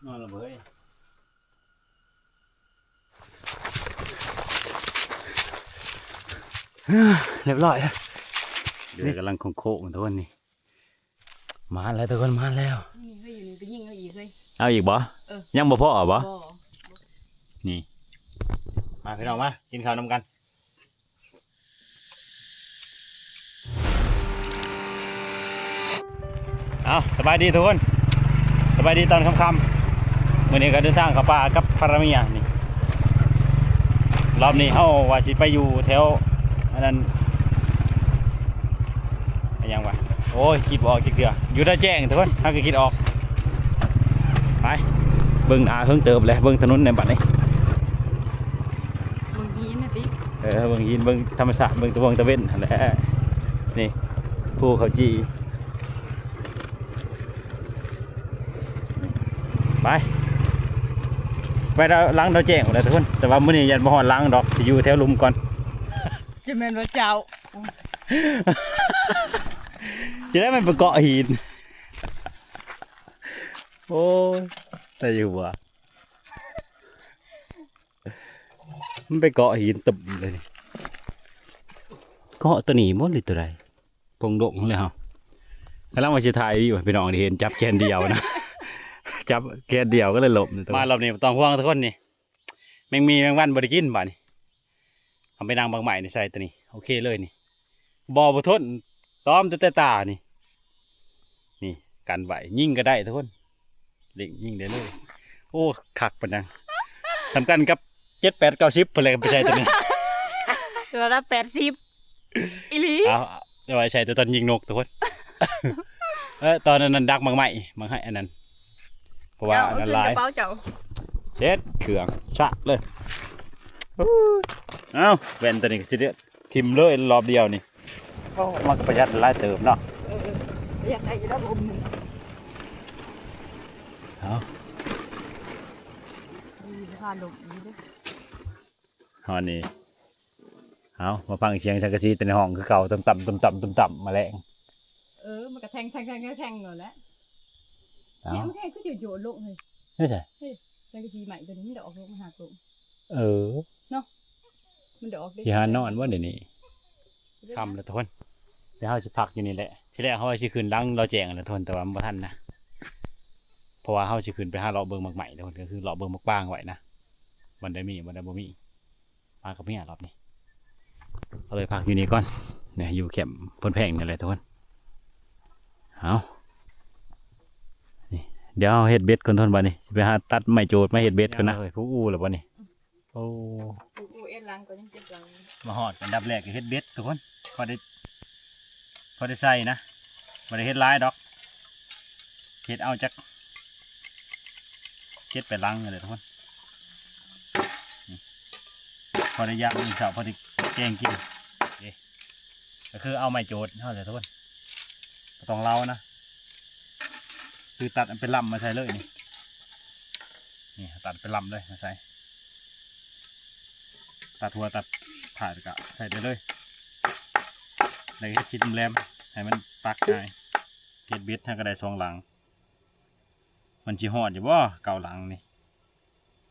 ນອນລະເບີຍ ຮຽບຮ້ອຍ ເຮືອກຳລັງໂຄ້ງໆ ທຸກຄົນນີ້ ມາແລ້ວທຸກຄົນ ມາແລ້ວ ນີ້ເຮີ້ຍ ຢູ່ນີ້ໄປຍິງເອົາອີກເຮີ້ຍ ເອົາອີກບໍ່? ເອີ ຍັງບໍ່ພໍບໍ່? ບໍ່ ນີ້ ມາພີ່ນ້ອງ ມາກິນເຂົ້ານຳກັນ. ເອົາ ສະບາຍດີທຸກຄົນ ສະບາຍດີຕອນຄ່ຳໆ ມື້ນີ້ກໍເດີນທາງເຂົ້າປ່າກັບພາລະເມຍນີ້ ລອບນີ້ເຮົາວ່າຊິໄປຢູ່ແຖວອັນນັ້ນ ອີຫຍັງວະ ໂອ້ຍ ຄິດບໍ່ອອກຈັກເທື່ອ ຢູ່ໃນແຈ້ງທຸກຄົນ ເຮົາກໍຄິດອອກ ໄປ ເບິ່ງ ອາ ເຫິງເຕີບແລ້ວ ເບິ່ງຖະໜົນໃນບັດນີ້ ເບິ່ງຫີນນະຕິ ເອີ ເບິ່ງຫີນ ເບິ່ງທຳມະຊາດ ເບິ່ງຕາເວັນຕາເວັນຫັ້ນແຫຼະ ນີ້ ພູເຂົາຈີ່ ໄປ ໄປດາວ ຫຼັງດາວແຈ້ງພຸ້ນແຫຼະທຸກຄົນ ແຕ່ວ່າມື້ນີ້ຢ້ານບໍ່ຮອດຫຼັງດອກ ຊິຢູ່ແຖວລຸ່ມກ່ອນ ຈະແມ່ນວ່າເຈົ້າ ຈະໄດ້ມັນໄປເກາະຫີນ ໂອ້ຍ ຕາຍຢູ່ຫວາ ມັນໄປເກາະຫີນຕຶບເລີຍ ເກາະຕົວນີ້ບໍ່ ຫຼືຕົວໃດ ກົງດົກເລີຍເຮົາ ກຳລັງວ່າຊິຖ່າຍວິວໃຫ້ພີ່ນ້ອງໄດ້ເຫັນ ຈັບແຂນດຽວນະ ຈັບແຂນດຽວກໍເລີຍລົ້ມ ມາລອບນີ້ບໍ່ຕ້ອງຫ່ວງທຸກຄົນນີ້ ແມງມີແມງວັນບໍ່ໄດ້ກິນບາດນີ້ ເອົາໄປນັ່ງບັກໄມ້ນີ້ໃສ່ຕົວນີ້ ໂອເຄເລີຍນີ້ ບໍ່ ບໍ່ທົນ ຕອມແຕ່ແຕ່ຕານີ້ ນີ້ກັນໄວ້ ຍິງກໍໄດ້ທຸກຄົນ ເລັງຍິງໄດ້ເລີຍ ໂອ້ ຄັກປານຫຍັງ ສ່ຳກັນກັບເຈັດ ແປດ ເກົ້າ ສິບ ພຸ້ນແຫຼະ ໄປໃສ່ຕົວນີ້ ລະດັບແປດສິບ ອີ່ຫຼີ ເອົາ ເອົາໄວ້ໃສ່ແຕ່ຕອນຍິງນົກທຸກຄົນ ເອີ ຕອນນັ້ນດັກໝາກໄມ້ ໝາກໄມ້ອັນນັ້ນ ເພາະວ່າອັນນັ້ນຫຼາຍ ເອົາຂຶ້ນກະເປົາເຈົ້າ ເຮັດເຄື່ອງຊະເລີຍ ເອົາ ແວ່ນຕົວນີ້ກໍຊິໄດ້ຖິ້ມເລີຍລອບດຽວນີ້ ໂອ້ ມັນກໍປະຢັດຫຼາຍເຕີບເນາະ ເອີ ປະຢັດໄດ້ຢູ່ແລ້ວ ເອົາ ມີພາລົມຢູ່ເດ້ ຮອດນີ້ ເອົາ ມາຟັງສຽງສັງກະສີແຕ່ໃນຫ້ອງຄືເກົ່າ ຕ່ຳໆ ຕ່ຳໆ ຕ່ຳໆ ມາແລງ ເອີ ມັນກະແທງໆໆໆ ໂລດແຫຼະ ເອົາ ແທງຄືໂຍດໆລົງເຮີ້ຍ ເຮັດໃສ ເຮີ້ຍ ສັງກະສີໃໝ່ຕົວນີ້ມັນໄດ້ອອກລູກມາຫາໂຕ ເອີ ເນາະ ມັນໄດ້ອອກເດ້ ຊິຫານອນບໍ່ດຽວນີ້ ຄ່ຳແລ້ວທຸກຄົນ ດຽວເຮົາຊິພັກຢູ່ນີ້ແຫຼະ ທີແລກເຮົາວ່າຊິຂຶ້ນຫຼັງດາວແຈ້ງຫັ້ນແຫຼະທຸກຄົນ ແຕ່ວ່າມັນບໍ່ທັນນະ ເພາະວ່າເຮົາຊິຂຶ້ນໄປຫາເລາະເບິ່ງໝາກໄມ້ທຸກຄົນ ກໍຄືເລາະເບິ່ງໝາກປາງໄວ້ນະ ບ່ອນໃດມີ ບ່ອນໃດບໍ່ມີ ມາກັບເມຍລອບນີ້ ກໍເລີຍພັກຢູ່ນີ້ກ່ອນ ນີ້ ຢູ່ແຄມໂພນແພງນີ້ແຫຼະທຸກຄົນ ເອົາ ນີ້ ດຽວເຮົາເຮັດເບັດກ່ອນທຸກຄົນ ບາດນີ້ ຊິໄປຫາຕັດໄມ້ໂຈດມາເຮັດເບັດກ່ອນນະ ເຮີ້ຍ ຜູ້ອູ້ແລ້ວບໍ່ນີ້ ໂອ້ ປູເອັດຫຼັງກໍຍັງເຈັດຫຼັງ ມາຮອດອັນດັບແລກກໍເຮັດເບັດທຸກຄົນ ພໍໄດ້ ພໍໄດ້ໃສ່ນະ ບໍ່ໄດ້ເຮັດຫຼາຍດອກ ເຮັດເອົາຈັກເຈັດແປດຫຼັງນີ້ແຫຼະທຸກຄົນ ນີ້ ພໍໄດ້ຢາມມື້ເຊົ້າ ພໍໄດ້ແກງກິນ ເດ້ ກໍຄືເອົາໄມ້ໂຈດເຮົາແຫຼະທຸກຄົນ ບໍ່ຕ້ອງເລົານະ ຄືຕັດເປັນລຳມາໃສ່ເລີຍນີ້ ນີ້ຕັດເປັນລຳເລີຍມາໃສ່ ຕັດຫົວຕັດທ້າຍແລ້ວກໍໃສ່ໄດ້ເລີຍ ແລ້ວເຮັດຊິດແຫຼມໆ ໃຫ້ມັນປັກງ່າຍ ເຮັດເບັດເຮົາກໍໄດ້ສອງຫຼັງ ມັນຊິຮອດຢູ່ບໍ່ ເກົ້າຫຼັງນີ້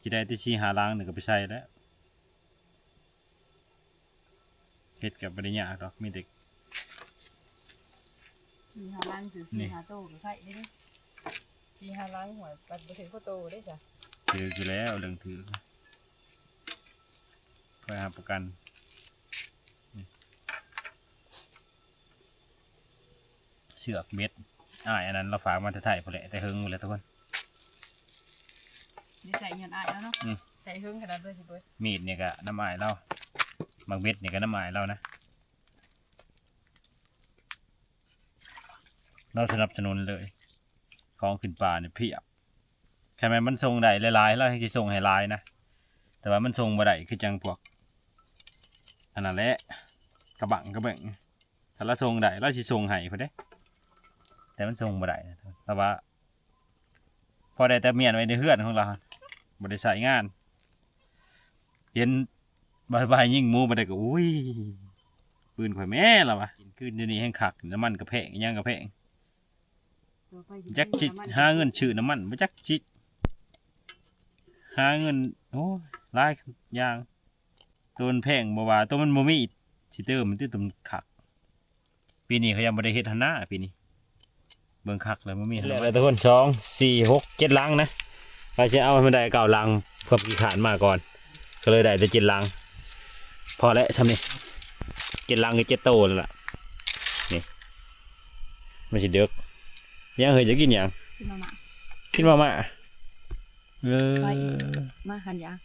ຊິໄດ້ແຕ່ສີ່ຫ້າຫຼັງນີ້ກໍໄປໃສ່ແລ້ວ ເຮັດກໍບໍ່ໄດ້ຍາກດອກ ມີແຕ່ ສີ່ຫ້າຫຼັງ ຖືກສີ່ຫ້າໂຕກໍໃຊ້ໄດ້ເດ້ ສີ່ຫ້າຫຼັງ ໂຫຍ ປັດບໍ່ຖືກໂຕເດ້ຊະ ຖືກຢູ່ແລ້ວ ເລື່ອງຖືກ ຂ້ອຍຮັບປະກັນ ເຊືອກເບັດ ອ້າຍອັນນັ້ນລາວຝາກມາແຕ່ໄທພຸ້ນແຫຼະ ແຕ່ເຫິງພຸ້ນແຫຼະທຸກຄົນ ນີ້ໃສ່ຍ້ອນອ້າຍລາວເນາະ ອືມ ໃສ່ເຫິງຂະໜາດເພິ່ນຊິເບິດ ມີດນີ້ກະນຳອ້າຍລາວ ໝາກເບັດນີ້ກະນຳອ້າຍລາວນະ ລາວສະໜັບສະໜູນເລີຍ ຂອງຂຶ້ນປ່ານີ້ພຽບ ຄັນແມ່ນມັນສົ່ງໄດ້ຫຼາຍໆ ລາວແຮ່ງຊິສົ່ງໃຫ້ຫຼາຍນະ ແຕ່ວ່າມັນສົ່ງບໍ່ໄດ້ ຄືຈັ່ງພວກ ອັນນັ້ນແຫຼະ ກະບັ້ງກະເບັ້ງ ຖ້າລາວສົ່ງໄດ້ ລາວຊິສົ່ງໃຫ້ພຸ້ນເດ້ ແຕ່ມັນສົ່ງບໍ່ໄດ້ ລາວວ່າ ພໍໄດ້ແຕ່ມ້ຽນໄວ້ໃນເຮືອນຂອງລາວ ບໍ່ໄດ້ໃຊ້ງານ ເຫັນບ່າຍໆຍິງໝູບາດໃດກໍ ອຸ້ຍ ປືນຂ້ອຍແມ້ ລາວວ່າ ກິນຄືນຢູ່ນີ້ແຮ່ງຄັກ ນ້ຳມັນກໍແພງ ອີ່ຫຍັງກໍແພງ ຈັກຊິຫາເງິນຊື້ນ້ຳມັນ ບໍ່ຈັກຊິ ຫາເງິນ ໂອ້ຍ ຫຼາຍຢ່າງ. ໂຕມັນແພງບໍ່ວ່າ ໂຕມັນບໍ່ມີຊິເຕີມມັນຕິ ໂຕມັນຄັກ. ປີນີ້ເຂົາຍັງບໍ່ໄດ້ເຮັດຫັ້ນນາ ປີນີ້. ເບິ່ງຄັກແລ້ວບໍ່ມີ ແລ້ວທຸກຄົນ ສອງ ສີ່ ຫົກ ເຈັດຫຼັງນະ ວ່າຊິເອົາໃຫ້ມັນໄດ້ເກົ້າຫຼັງ ຄວາມຂີ້ຄ້ານມາກ່ອນ ກໍເລີຍໄດ້ແຕ່ເຈັດຫຼັງ. ພໍແລ້ວຊ່ຳນີ້ ເຈັດຫຼັງຄືເຈັດໂຕແລ້ວລະ. ນີ້ ມັນຊິເດິກ. ຍັງເຮີ້ຍ ຈະກິນຫຍັງ? ກິນມາມ່າ ກິນມາມ່າ. ເອີ ມາຄັນຢາກ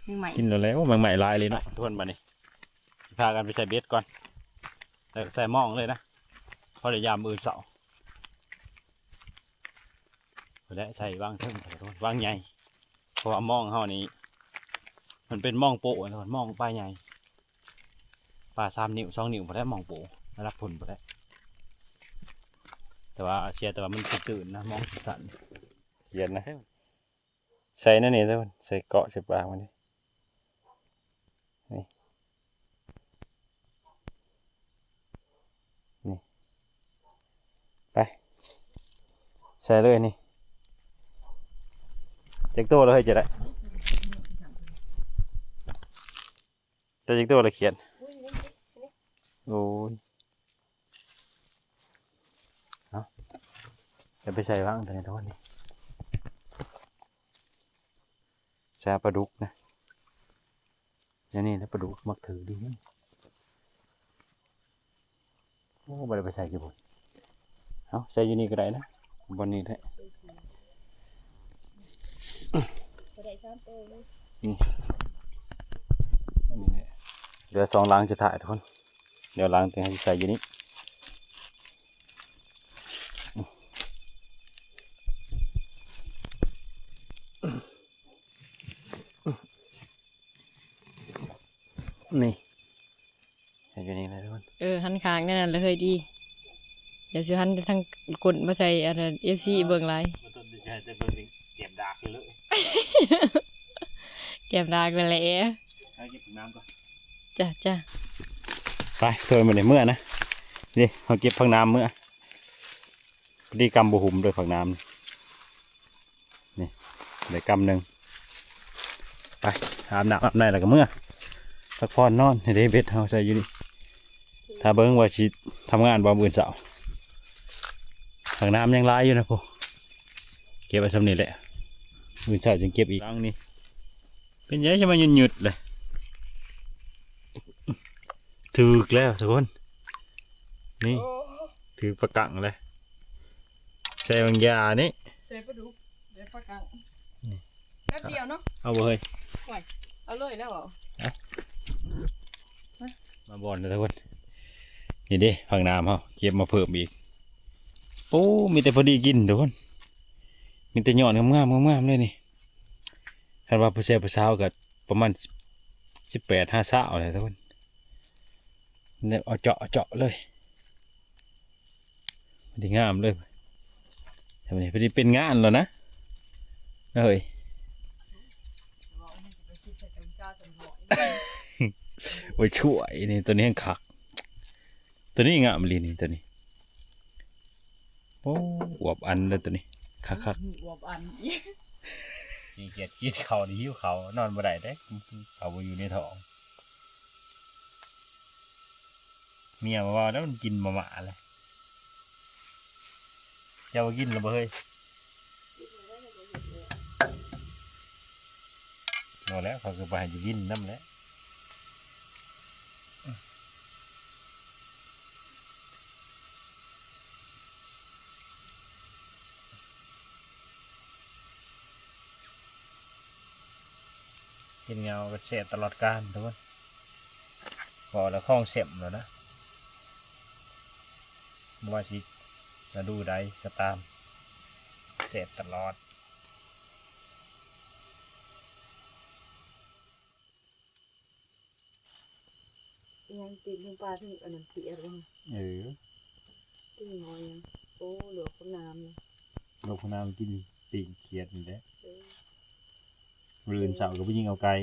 ແມງໄມ້ ກິນແລ້ວແຫຼະ. ໂອ້ ແມງໄມ້ຫຼາຍເລີຍເນາະ ທຸກຄົນ. ບາດນີ້ ຊິພາກັນໄປໃສ່ເບັດກ່ອນ ແລ້ວກໍໃສ່ມອງເລີຍນະ ພໍໄດ້ຍາມມື້ເຊົ້າ. ພຸ້ນແຫຼະ ໃສ່ວາງເທິງ ວາງໃຫຍ່ ເພາະວ່າມອງເຮົານີ້ ມັນເປັນມອງໂປ້ ມອງປາໃຫຍ່ ປາສາມນິ້ວ ສອງນິ້ວພຸ້ນແຫຼະ ມອງໂປ້ ລະດັບພຸ້ນພຸ້ນແຫຼະ. ແຕ່ວ່າເສຍແຕ່ວ່າມັນຕື້ນໆນະ ມອງສັ້ນ. ຂຽນນະ ໃສ່ແນວນີ້ເດີ ໃສ່ເກາະໃສ່ປາກມັນນີ້ ນີ້ ນີ້ ໄປ ໃສ່ເລີຍນີ້. ຈັກໂຕແລ້ວເຮີ້ຍ ຈະໄດ້ ໄດ້ຈັກໂຕລະຂຽນ? ໂອ້ຍ ເອົາ ຈະໄປໃສ່ວາງຕົວນີ້ ຕົວນີ້ ໃສ່ປາດຸກນະ ແນວນີ້ແຫຼະ ປາດຸກມັກຖືດີ. ໂອ້ ບໍ່ໄດ້ໄປໃສ່ຢູ່ພຸ້ນ ເອົາ ໃສ່ຢູ່ນີ້ກໍໄດ້ນະ ບ່ອນນີ້ແຫຼະ. ກໍໄດ້ສາມໂຕເລີຍ ນີ້ ອັນນີ້ແຫຼະ ເຫຼືອສອງຫຼັງສຸດທ້າຍທຸກຄົນ. ດຽວຫຼັງທີ່ເຮົາຊິໃສ່ຢູ່ນີ້ ນີ້ ໃສ່ຢູ່ນີ້ແຫຼະທຸກຄົນ. ເອີ ຫັນຂ້າງແນວນັ້ນລະເຮີ້ຍ ດີ ດຽວຊິຫັນທາງກົ້ນມາໃສ່ອັນນັ້ນ ເອັຟຊີເບິ່ງຫຼາຍ ແກ້ມດາກຢູ່ເລີຍ ແກ້ມດາກນັ້ນແຫຼະ. ໄປເກັບນ້ຳກ່ອນ ຈ້າ ຈ້າ ໄປ ໂຕມັນໄດ້ເມືອນະ ນີ້ ເຮົາເກັບຜັກໜາມເມືອ ພໍດີກຳບໍ່ຫຸ້ມດ້ວຍຜັກໜາມ ນີ້ ໄດ້ກຳໜຶ່ງ. ໄປ ອາບນ້ຳອາບໃນແລ້ວກໍເມືອ ພັກຜ່ອນນອນ. ໃຫ້ເດເບັດເຮົາໃສ່ຢູ່ນີ້ ຖ້າເບິ່ງວ່າຊິທຳງານບໍ່ມື້ເຊົ້າ. ຜັກໜາມຍັງຫຼາຍຢູ່ນະພຸ້ນ ເກັບໄວ້ຊ່ຳນີ້ແຫຼະ ມື້ເຊົ້າຈຶ່ງເກັບອີກ. ຫຼັງນີ້ເປັນຫຍັງຈະມາຫຍຸດໆເລີຍ? ຖືກແລ້ວທຸກຄົນ ນີ້ ໂອ້ ຖືກປາກັງເລີຍ ໃສ່ບາງຢ່ານີ້ ໃສ່ປາດຸກ ໄດ້ປາກັງ ນີ້ ແປັບດຽວເນາະ. ເອົາບໍ່ເຮີ້ຍ? ໂອ້ຍ ເອົາເລີຍແລ້ວເອົາ ເອົາ ມາບ່ອນເດີທຸກຄົນ. ນີ້ເດ້ ຜັກໜາມເຮົາເກັບມາເພີ່ມອີກ ໂອ້ ມີແຕ່ພໍດີກິນທຸກຄົນ ມີແຕ່ຍອດງາມໆ ງາມໆເລີຍນີ້. ຄັນວ່າຜູ້ແຊບຜູ້ສາວກໍປະມານສິບແປດຫາຊາວແຫຼະທຸກຄົນ ເອົາເຈາະເຈາະເລີຍ ພໍດີງາມເລີຍ. ແຕ່ມື້ນີ້ພໍດີເປັນງານແລ້ວນະເຮີ້ຍ ໂອ້ຍ ຊ່ວຍນີ້ ໂຕນີ້ແຮງຄັກ ໂຕນີ້ງາມອີ່ຫຼີນີ້ ໂຕນີ້. ໂອ້ ອວບອັນເດີໂຕນີ້ ຄັກໆ ອວບອັນອີກ. ຂີ້ຂຽດກິນເຂົ້ານີ້ ຫິວເຂົ້າ ນອນບໍ່ໄດ້ເດ້ ເຂົ້າບໍ່ຢູ່ໃນທ້ອງ. ເມຍບໍ່ເວົ້າແລ້ວ ມັນກິນມາມ່າແລ້ວ. ເຈົ້າບໍ່ກິນແລ້ວບໍ່ເຮີ້ຍ? ບໍ່ແລ້ວ ເຂົາກໍບໍ່ໃຫ້ຢູ່ກິນນຳແຫຼະ. ກິນເຫງົາກໍແຊບຕະຫຼອດການທຸກຄົນ ເວົ້າແລ້ວຄອງແຊມແລ້ວນະ ບໍ່ວ່າຊິລະດູໃດກໍຕາມ ແຊບຕະຫຼອດ. ອີຫຍັງ ຕີນເທິງປາເທິງອັນນັ້ນຂຽດບໍ່? ເອີ ຕີນໝໍຫຍັງ? ໂອ້ ລວກບັກໜາມ ລວກບັກໜາມກິນຕີນຂຽດນີ້ແຫຼະ. ເອີ ມື້ອື່ນເຊົ້າກໍໄປຍິງເອົາໄກ່.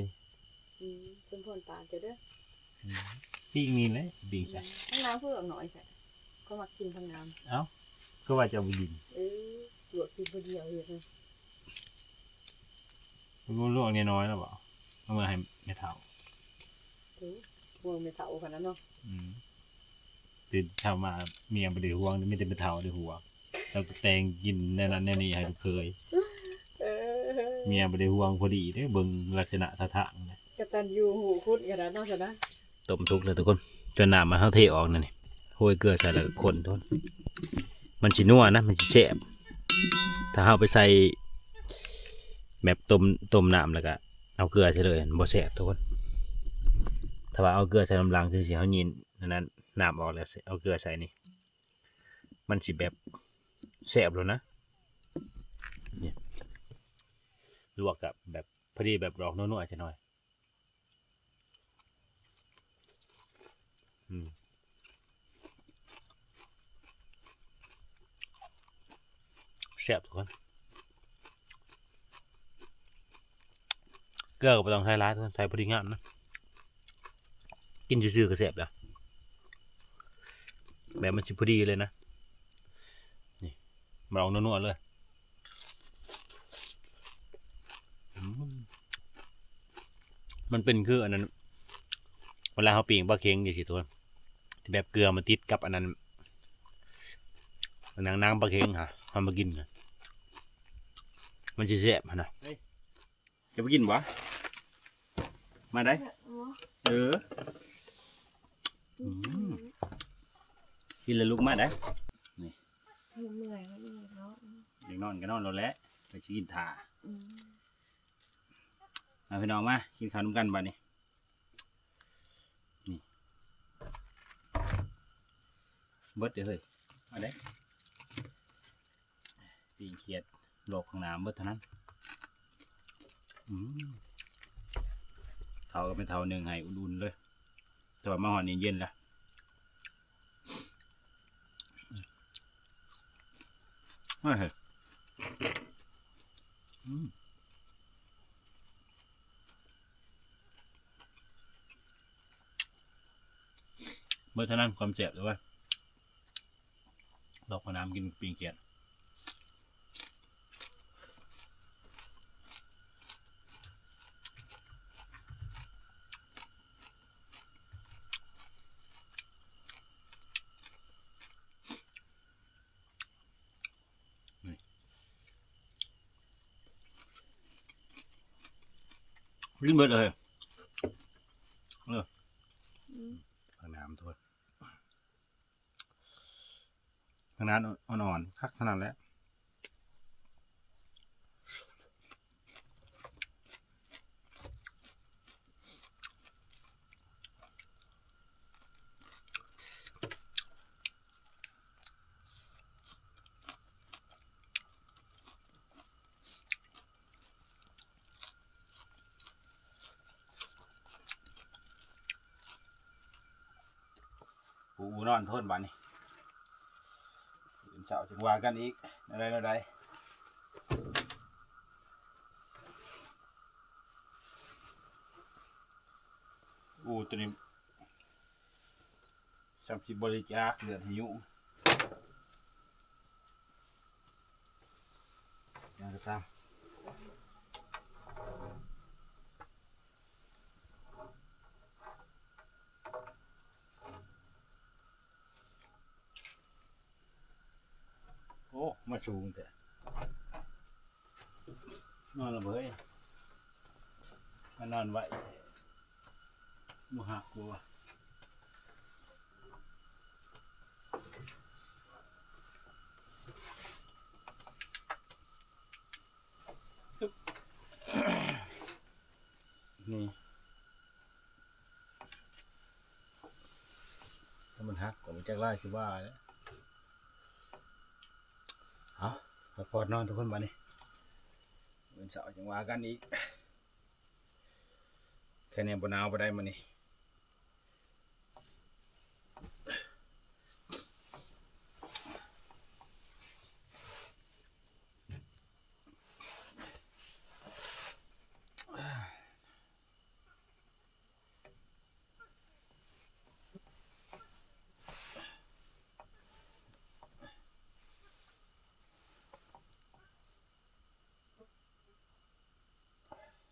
ອືມ ສົມພອນປາກເຈົ້າເດີ. ອືມ ປີ້ງນີ້ແຫຼະ ປີ້ງຊະ. ອືມ ບັກໜາມຄືບັກໜ້ອຍແທ້ ຂ້ອຍມັກກິນບັກໜາມ. ເອົ້າ ຄືວ່າເຈົ້າບໍ່ກິນ? ເອີ ລວກກິນຜູ້ດຽວເຮັດນະ. ລວກນ້ອຍໆແລ້ວບໍ່? ເອົາມາໃຫ້ແມ່ເຖົ້າ. ໂອ້ ຫ່ວງແມ່ເຖົ້າຂະໜາດນັ້ນເນາະ. ອືມ ຕື່ນເຊົ້າມາເມຍບໍ່ໄດ້ຫ່ວງ ມີແຕ່ແມ່ເຖົ້າໄດ້ຫ່ວງ. ລາວກໍແຕ່ງກິນແນວນັ້ນແນວນີ້ໃຫ້ລູກເຂີຍ. ເອີ ເມຍບໍ່ໄດ້ຫ່ວງ ພໍດີເດ້ ເບິ່ງລັກສະນະທ່າທາງນະ ກະຕັນຢູ່ຮູ້ຄຸນຂະໜາດນັ້ນຊະນະ. ຕົ້ມສຸກແລ້ວທຸກຄົນ ຈົນນ້ຳມັນ ເຮົາເທອອກນັ້ນນີ້ ໂຮຍເກືອໃສ່ແລ້ວຄົນທຸກຄົນ. ມັນຊິນົວນະ ມັນຊິແຊບ. ຖ້າເຮົາໄປໃສ່ແບບຕົ້ມ ຕົ້ມນ້ຳແລ້ວກະເອົາເກືອໃສ່ເລີຍ ມັນບໍ່ແຊບທຸກຄົນ. ຖ້າວ່າເອົາເກືອໃສ່ນຳຫຼັງ ຄືຊິເຮົາຍິນອັນນັ້ນ ນ້ຳອອກແລ້ວເອົາເກືອໃສ່ນີ້ ມັນຊິແບບແຊບໂລດນະ. ນີ້ ລວກກະແບບພໍດີ ແບບອອກນົວໆຈັກໜ້ອຍ. ອືມ ແຊບທຸກຄົນ. ເກືອກໍບໍ່ຕ້ອງໃສ່ຫຼາຍ ໃສ່ພໍດີງາມນະ. ກິນຊື່ໆກໍແຊບແລ້ວ ແບບມັນຊິພໍດີເລີຍນະ. ນີ້ ມັນອອກນົວໆເລີຍ. ອືມ ມັນເປັນຄືອັນນັ້ນ ເວລາເຮົາປີ້ງປາເຄັງຈັ່ງຊີ້ທຸກຄົນ ທີ່ແບບເກືອມັນຕິດກັບອັນນັ້ນ ໜັງ ໜັງປາເຄັງຫະ ເຮົາມາກິນ ມັນຊິແຊບຫັ້ນນະ. ຈະໄປກິນບໍ່? ມາໄດ້. ເອີ ອືມ ກິນແລ້ວລຸກມາໄດ້. ນີ້ ເມື່ອຍ ເມື່ອຍເນາະ ຢາກນອນກໍນອນໂລດແຫຼະ ໄປຊິກິນຖ້າ. ອືມ ມາພີ່ນ້ອງ ມາກິນຂ້າວນຳກັນບາດນີ້. ນີ້ ເບິດເດ້ເຮີ້ຍ ມາເດ້. ປີ້ງຂຽດລອກຂ້າງໜ້າເບິດເທົ່ານັ້ນ. ອືມ ເຂົ້າກໍເປັນເຂົ້າໜຶ່ງໃຫ້ອຸ່ນໆເລີຍ ແຕ່ວ່າມາຮອດນີ້ເຢັນແລ້ວ. ເຮີ້ຍ ອືມ ເບິດເທົ່ານັ້ນຄວາມແຊບເລີຍເວີຍ. ລອກໝາກນ້ຳກິນປີ້ງຂຽດ. ນີ້ ກິນເບິດເລີຍ ເອີ ອືມ ໝາກນ້ຳໂທດ. ຂະໜາດອ່ອນໆ ຄັກຂະໜາດແຫຼະ. ປູນອນທົນບາດນີ້ ຕື່ນເຊົ້າຈຶ່ງວ່າກັນອີກ ແນວໃດແນວໃດ. ໂອ້ ໂຕນີ້ ຊ່ຳຊິບໍລິຈາກເລືອດໃຫ້ຍຸງ. ຫຍັງກໍຕາມ ໂອ້ ມາສູງແທ້ ນອນລະເບີຍ ມານອນໄວ ບໍ່ຮັກບໍ່ວ່າ. ນີ້ ຖ້າມັນຫັກກໍບໍ່ຈັກຫຼາຍຊິວ່າແຫຼະ. ເອົາ ພັກຜ່ອນນອນທຸກຄົນບາດນີ້ ມື້ເຊົ້າຈັ່ງວ່າກັນອີກ. ແຄ່ນີ້ບໍ່ໜາວປານໃດມື້ນີ້. ເ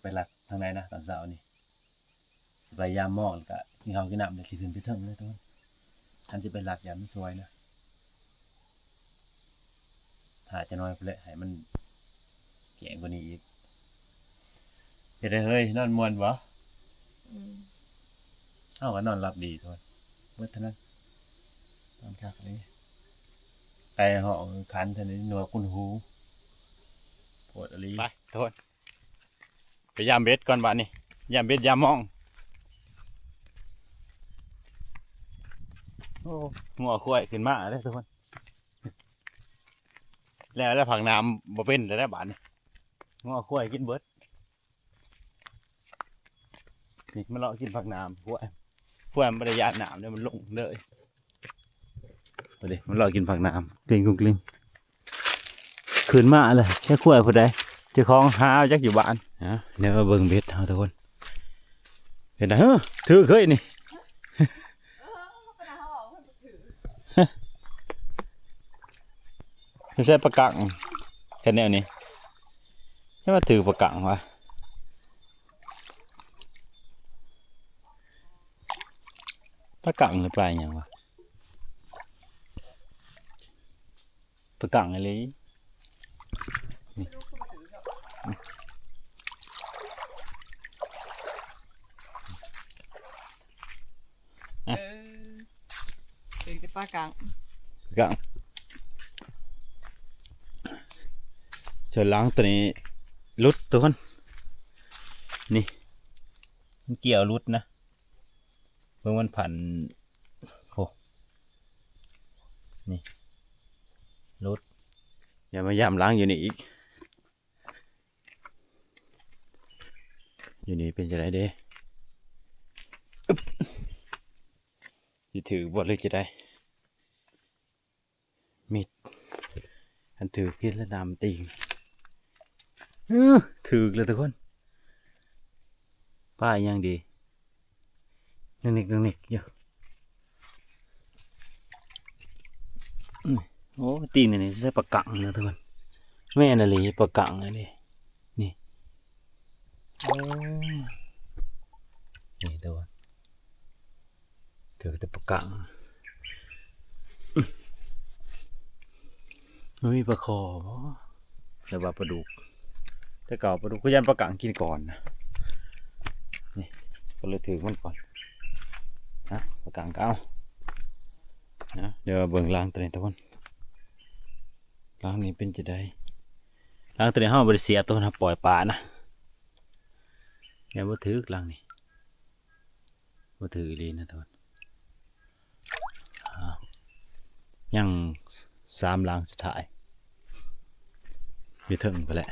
ໄປລັດທາງໃດນະຕອນເຊົ້ານີ້ ໄປຍາມມອງ ແລ້ວກະກິນເຂົ້າກິນນ້ຳ ແລ້ວຊິຂຶ້ນໄປເທິງເລີຍທຸກຄົນ. ຄັນຊິໄປລັດ ຢ້ານມັນສວຍນະ. ຖ້າຈະນອນພຸ້ນແຫຼະ ໃຫ້ມັນແຈ້ງກວ່ານີ້ອີກ. ເຮັດໃດເຮີ້ຍ ນອນມ່ວນບໍ່? ອືມ ເຮົາກໍນອນຫຼັບດີໂທດ ເບິດເທົ່ານັ້ນ ນອນຄັກອີ່ຫຼີ. ໄກ່ຮ້ອງຂັນເທົ່ານີ້ ໜວກກຸນຫູ ໂພດອີ່ຫຼີ. ໄປໂທດ ໄປຢາມເບັດກ່ອນບາດນີ້ ຢາມເບັດຢາມມອງ. ໂອ້ ງົວຄວາຍຂຶ້ນມາແລ້ວທຸກຄົນ. ແລ້ວ ແລ້ວຜັກໜາມບໍ່ເປັນແລ້ວບາດນີ້ ງົວຄວາຍກິນເບິດ. ນີ້ມາເລາະກິນຜັກໜາມ ຄວາຍ ຄວາຍມັນບໍ່ໄດ້ຢ້ານນ້ຳເດ້ ມັນລົງເລີຍ. ເອົາເດ້ ມັນເລາະກິນຜັກໜາມ ກລິ້ງກຸ້ງກລິ້ງ ຂຶ້ນມາແລ້ວ. ຈັກຄວາຍຜູ້ໃດ ເຈົ້າຂອງຫາຈັກຢູ່ບ້ານ. ເອົາ ດຽວມາເບິ່ງເບັດເຮົາທຸກຄົນ. ເຫັນນະ ເຮີ້ ຖືກເຮີ້ຍນີ້. ໄປໃສ່ປາກັງ ເຮັດແນວນີ້ ໃຫ້ມາຖືກປາກັງວະ. ປາກັງຫຼືປາຫຍັງວະ? ປາກັງອີ່ຫຼີ. ນີ້ ເອີ ຖືກແຕ່ປາກັງ ປາກັງ. ສ່ວນຫຼັງໂຕນີ້ຫຼຸດທຸກຄົນ ນີ້ ມັນກ່ຽວຫຼຸດນະ. ເບິ່ງມັນພັນ ໂອ້ ນີ້ຫຼຸດ. ຢ່າມາຢາມຫຼັງຢູ່ນີ້ອີກ. ຢູ່ນີ້ເປັນຈັ່ງໃດເດ? ອຶບ ຊິຖືກບໍ່ ຫຼືຈະໄດ້? ມິດ ຄັນຖືກຜິດລະນຳຕີງ. ເອີ ຖືກແລ້ວທຸກຄົນ. ປາອີ່ຫຍັງດີ? ໜຶກໆ ໜຶກໆ ຢູ່. ອືມ ໂອ້ ຕີນນີ້ໃສ່ປາກັງນະທຸກຄົນ. ແມ່ນອີ່ຫຼີ ປາກັງອີ່ຫຼີ ນີ້. ໂອ້ ນີ້ຕົວະ ຖືກແຕ່ປາກັງ. ມັນມີປາຄໍ່ບໍ່ ຫຼືວ່າປາດຸກ? ແຕ່ເກົ່າປາດຸກກໍຢ້ານປາກັງກິນກ່ອນນະ. ນີ້ ກໍເລີຍຖືກມັນກ່ອນນະ ປາກັງກໍເອົານະ. ດຽວເບິ່ງຫຼັງໂຕນີ້ທຸກຄົນ. ຫຼັງນີ້ເປັນຈັ່ງໃດ? ຫຼັງໂຕນີ້ເຮົາບໍ່ໄດ້ສຽບ ໂຕເຮົາປ່ອຍປານະ. ຍັງບໍ່ຖືກຫຼັງນີ້ ບໍ່ຖືກອີ່ຫຼີນະທຸກຄົນ. ອ້າວ ຍັງສາມຫຼັງສຸດທ້າຍ ຢູ່ເທິງພຸ້ນແຫຼະ.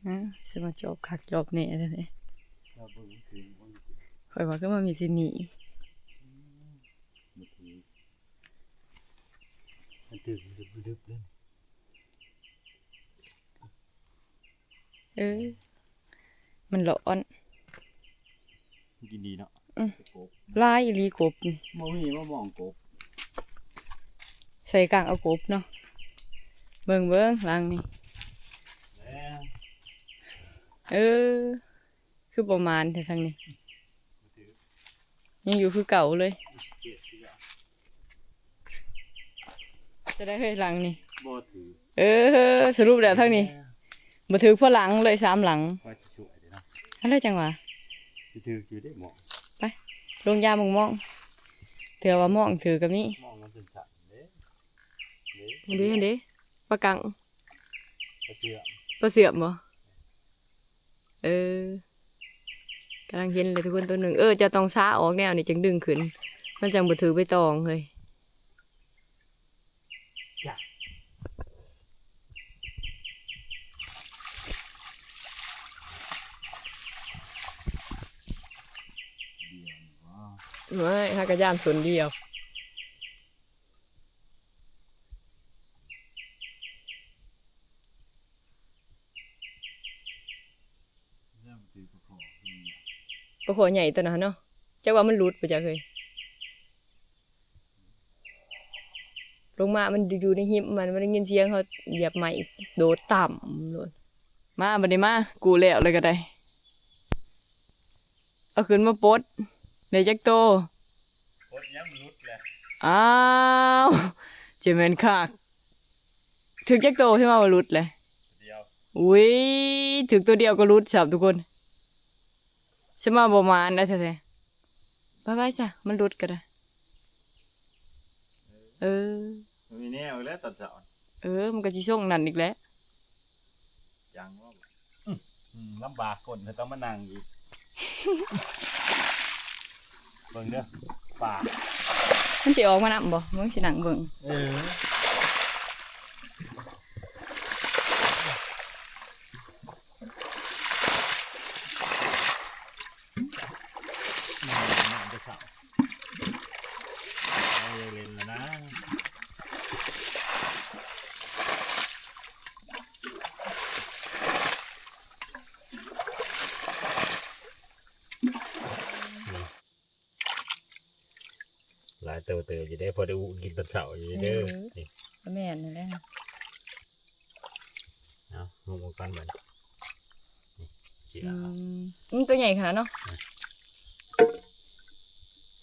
ອາ ຊິມາຈອບຄັກຈອບແນ່ແທ້ນີ້. ຂ້ອຍວ່າຄືມັນມີຊິໜີ. ມັນຖືກ ມັນດຶບໆ ເດີ. ເອີ ມັນຮ້ອນ ກິນດີເນາະ. ອືມ ກົບ ຫຼາຍອີ່ຫຼີກົບນີ້. ບໍ່ມີມາມອງກົບ ໃສ່ກາງເອົາກົບເນາະ. ເບິ່ງ ເບິ່ງຫຼັງນີ້. ແມ່ນ ເອີ ຄືບໍ່ໝານແທ້ທາງນີ້. ຍັງຢູ່ຄືເກົ່າເລີຍ. ຈະໄດ້ເຮີ້ຍຫຼັງນີ້ ບໍ່ຖືກ. ເອີ ສະຫຼຸບແລ້ວທາງນີ້ ແມ່ນ ບໍ່ຖືກພໍຫຼັງເລີຍ ສາມຫຼັງ. ຂ້ອຍຊິຊ່ວຍເດ້ເນາະ. ອັນໃດຈັ່ງຫວາ ຊິຖືກຢູ່ເດ້ໝໍ. ໄປ ລົງຢາມໝອງ ເທື່ອວ່າໝອງຖືກກໍມີ. ໝອງມັນສັ້ນໆ ເດ້ ເດ້ ເດ້ ປາກັງ ປາເຊື່ອມ ປາເຊື່ອມບໍ່? ເອີ ກຳລັງເຫັນເລີຍທຸກຄົນ ໂຕໜຶ່ງ. ເອີ ເຈົ້າຕ້ອງຊາອອກແນວນີ້ຈຶ່ງດຶງຂຶ້ນ ມັນຈັ່ງບໍ່ຖືກໃບຕອງເຮີ້ຍ. ເອີຍ ຫາກະຢ້ານສົນດຽວ. ປາຄໍ່ໃຫຍ່ຕົວນັ້ນເນາະ ຈັກວ່າມັນຫຼຸດບໍ່ຈັກເຮີ້ຍ. ລົງມາມັນຢູ່ໃນຫິມມັນ ມັນໄດ້ຍິນສຽງເຮົາຢຽບໄມ້ໂດດຕ່ຳໂລດ. ມາ ບັດນີ້ມາ ກູ້ແລ້ວ ແລ້ວກໍໄດ້ ເອົາຂຶ້ນມາປົດ ໄດ້ຈັກໂຕ? ປົດຍັງມັນຫຼຸດແຫຼະ. ອ້າວ ຈະແມ່ນຄັກ ຖືກຈັກໂຕ ຊິມາວ່າຫຼຸດແຫຼະ? ດຽວ ອຸ້ຍ ຖືກໂຕດຽວກໍຫຼຸດຊ້ຳທຸກຄົນ. ຊິມາບໍ່ໝານໄດ໋ແທ້ໆ ໄປໆຊະ ມັນຫຼຸດກໍໄດ້. ເອີ ມັນມີແນວອີກແລ້ວຕອນເຊົ້າ ເອີ ມັນກໍຊິຊົງນັ້ນອີກແຫຼະ ຈັງວ່າ ອືມ ລຳບາກກົ້ນ ຕ້ອງມານັ່ງອີກ ເບິ່ງເດີ ປາ ມັນຊິອອກມານຳບໍ່? ເບິ່ງ ຊິນັ່ງເບິ່ງ ເອີ. ນ້ຳແຕ່ເຊົ້າ ເອົາ ຢາກຫຼິ້ນແລ້ວນະ ຫຼາຍໂຕເຕີບຢູ່ເດ້ ພໍໄດ້ອຸກິນຕອນເຊົ້າຢູ່ເດີ ເອີ ນີ້ ກໍແມ່ນນັ້ນແຫຼະ. ເອົາ ງຸ້ມເອົາກ່ອນບັດນີ້ ນີ້ ຊິ ອື ເອົາ ມ ອືມ ຕົວໃຫຍ່ຂະໜາດເນາະ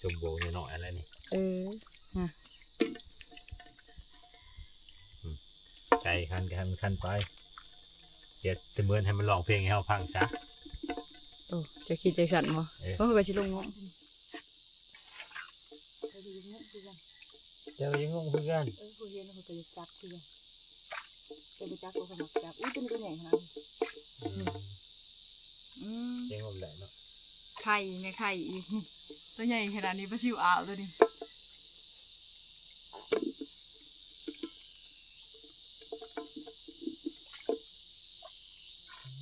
ຊົມໂບນ້ອຍໆ ອັນນັ້ນນີ້ ເອີ ຮະ ອືມ ໄກ່ຄັນກໍໃຫ້ມັນຄັນໄປ ເປັນສະເໝືອນໃຫ້ມັນຮ້ອງເພງໃຫ້ເຮົາຟັງຊະ. ໂອ້ ເຈົ້າຄິດຈັ່ງຊັ້ນບໍ່? ເອີ ເອີ ຂ້ອຍກໍຊິລົງງຸ້ມ. ເຈົ້າກໍຍັງງົງຄືກັນ ເອີ ຜູ້ເຫັນເຂົາກໍຢາກຈັບຄືກັນ ແຕ່ບໍ່ຈັບ ເຂົາກໍມັກຈັບ. ອຸ້ຍ ຕົວນີ້ກໍໃຫຍ່ຂະໜາດ ອືມ ອືມ ຍັງງົງໄດ້ເນາະ ໄຂ່ ແມ່ໄຂ່ອີກ ຕົວໃຫຍ່ຂະໜາດນີ້ ປາຊິວອາວຕົວນີ້.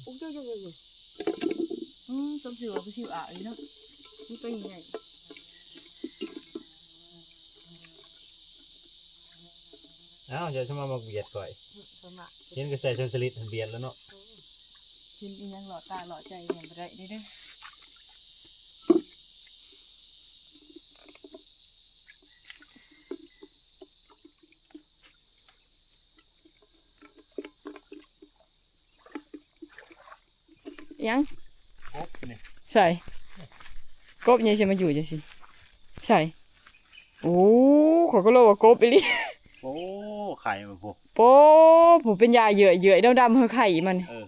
ໂອ້ຍ ໂອ້ຍ ໂອ້ຍ ໂອ້ຍ ອືມ ສົມຊື່ວ່າປາຊິວອາວອີ່ເນາະ ມັນຕົວໃຫຍ່. ອ້າວ ຢ່າສະມາມັກບຽດຂ້ອຍ ອືມ ເຫັນກໍໃສ່ສ່ວນສະລິດຫັ້ນບຽດແລ້ວເນາະ ເຫັນອີ່ຫຍັງຫຼໍ່ຕາຫຼໍ່ໃຈແມ່ນບໍ່ໄດ້ເດ້. ຫຍັງ? ກົບນີ້ ໃສ່ ກົບຫຍັງຊິມາຢູ່ຈັ່ງຊີ້ ໃສ່. ໂອ້ ຂ້ອຍກໍລອວ່າກົບອີ່ຫຼີ ໂອ້ ໄຂ່ມັນພຸ້ນ ໂອ້ ຜູ້ເປັນຢາເຫຍື່ອຍໆ ດຳໆ ເຮີ ໄຂ່ມັນ ເອີ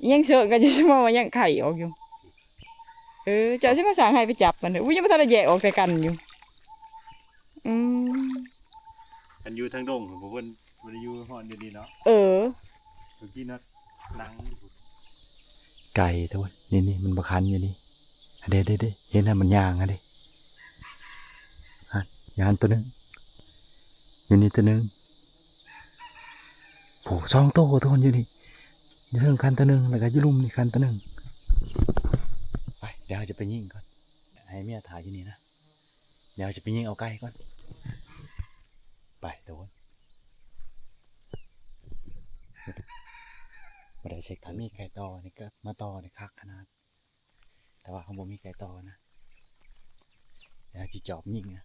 ນີ້ ອີ່ຫຍັງເສີກກັນຢູ່ ຊິມາວ່າຍັງໄຂ່ອອກຢູ່. ເອີ ເຈົ້າຊິມາສ້າງໃຫ້ໄປຈັບມັນເດີ ອຸ້ຍ ຍັງບໍ່ທັນໄດ້ແຍກອອກແຕ່ກັນຢູ່. ອືມ ຄັນຢູ່ທາງດົງ ເພິ່ນບໍ່ໄດ້ຢູ່ຮ້ອນດຽວນີ້ເນາະ ເອີ ເມື່ອກີ້ນະ ນັ່ງ ໄກ່ໂຕນີ້ ນີ້ມັນບໍ່ຄັນຢູ່ນີ້ ເດ້ໆໆ ເຫັນຫັ້ນມັນຍ່າງຫັ້ນເດ້ ຫັ້ນ ຍ່າງໂຕໜຶ່ງ ຢູ່ນີ້ໂຕໜຶ່ງ ໂອ້ ສອງໂຕ ໂຕຢູ່ນີ້ ຢູ່ເທິງຄັນໂຕໜຶ່ງ ແລ້ວກໍຢູ່ລຸ່ມນີ້ຄັນໂຕໜຶ່ງ. ໄປ ດຽວເຮົາຈະໄປຍິງກ່ອນ ໃຫ້ເມຍຖ້າຢູ່ນີ້ນະ. ດຽວຈະໄປຍິງເອົາໄກ່ກ່ອນ ໄປທຸກຄົນ ບໍ່ໄດ້ເຊັກ ຖ້າມີໄກ່ຕໍ່ນີ້ກໍມາຕໍ່ນີ້ຄັກຂະໜາດ ແຕ່ວ່າເຮົາບໍ່ມີໄກ່ຕໍ່ນະ ດຽວຊິຈອບຍິງນະ.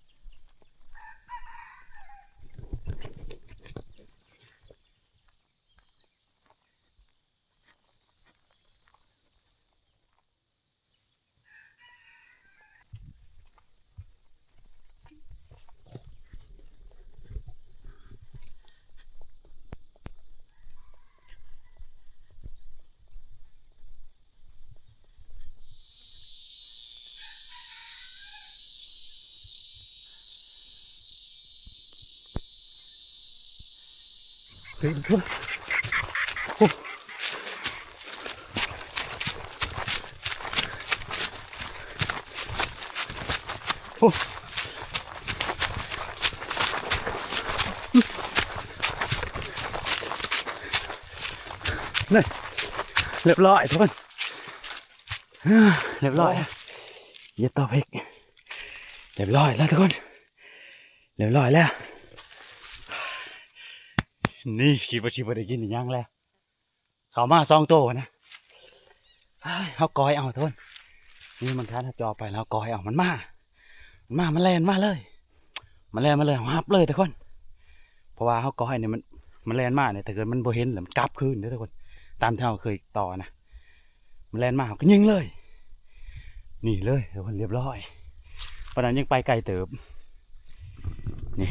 ນີ້ ຮຽບຮ້ອຍທຸກຄົນ ຮຽບຮ້ອຍ ເຫຍື່ອຕໍ່ເພັກ ຮຽບຮ້ອຍແລ້ວທຸກຄົນ ຮຽບຮ້ອຍແລ້ວ. ນີ້ ຄິດວ່າຊິບໍ່ໄດ້ກິນອີ່ຫຍັງແລ້ວ ເຂົ້າມາສອງໂຕນະ ເຮົາກອຍເອົາທຸກຄົນ ນີ້ມັນຄັນ ເຮົາຈ່ອໄປແລ້ວເຮົາກອຍເອົາ ມັນມາ ມັນມາ ມັນແລ່ນມາເລີຍ ມັນແລ່ນມາເລີຍ ເຮົາຮັບເລີຍທຸກຄົນ ເພາະວ່າເຮົາກອຍນີ້ ມັນ ມັນແລ່ນມານີ້ ຖ້າເກີດມັນບໍ່ເຫັນແລ້ວມັນກັບຄືນເດີທຸກຄົນ ຕາມທີ່ເຮົາເຄີຍຕໍ່ນະ ມັນແລ່ນມາເຮົາກໍຍິງເລີຍ ນີ້ເລີຍ ໂດນ ຮຽບຮ້ອຍ. ປານນັ້ນຍັງໄປໄກເຕີບ ນີ້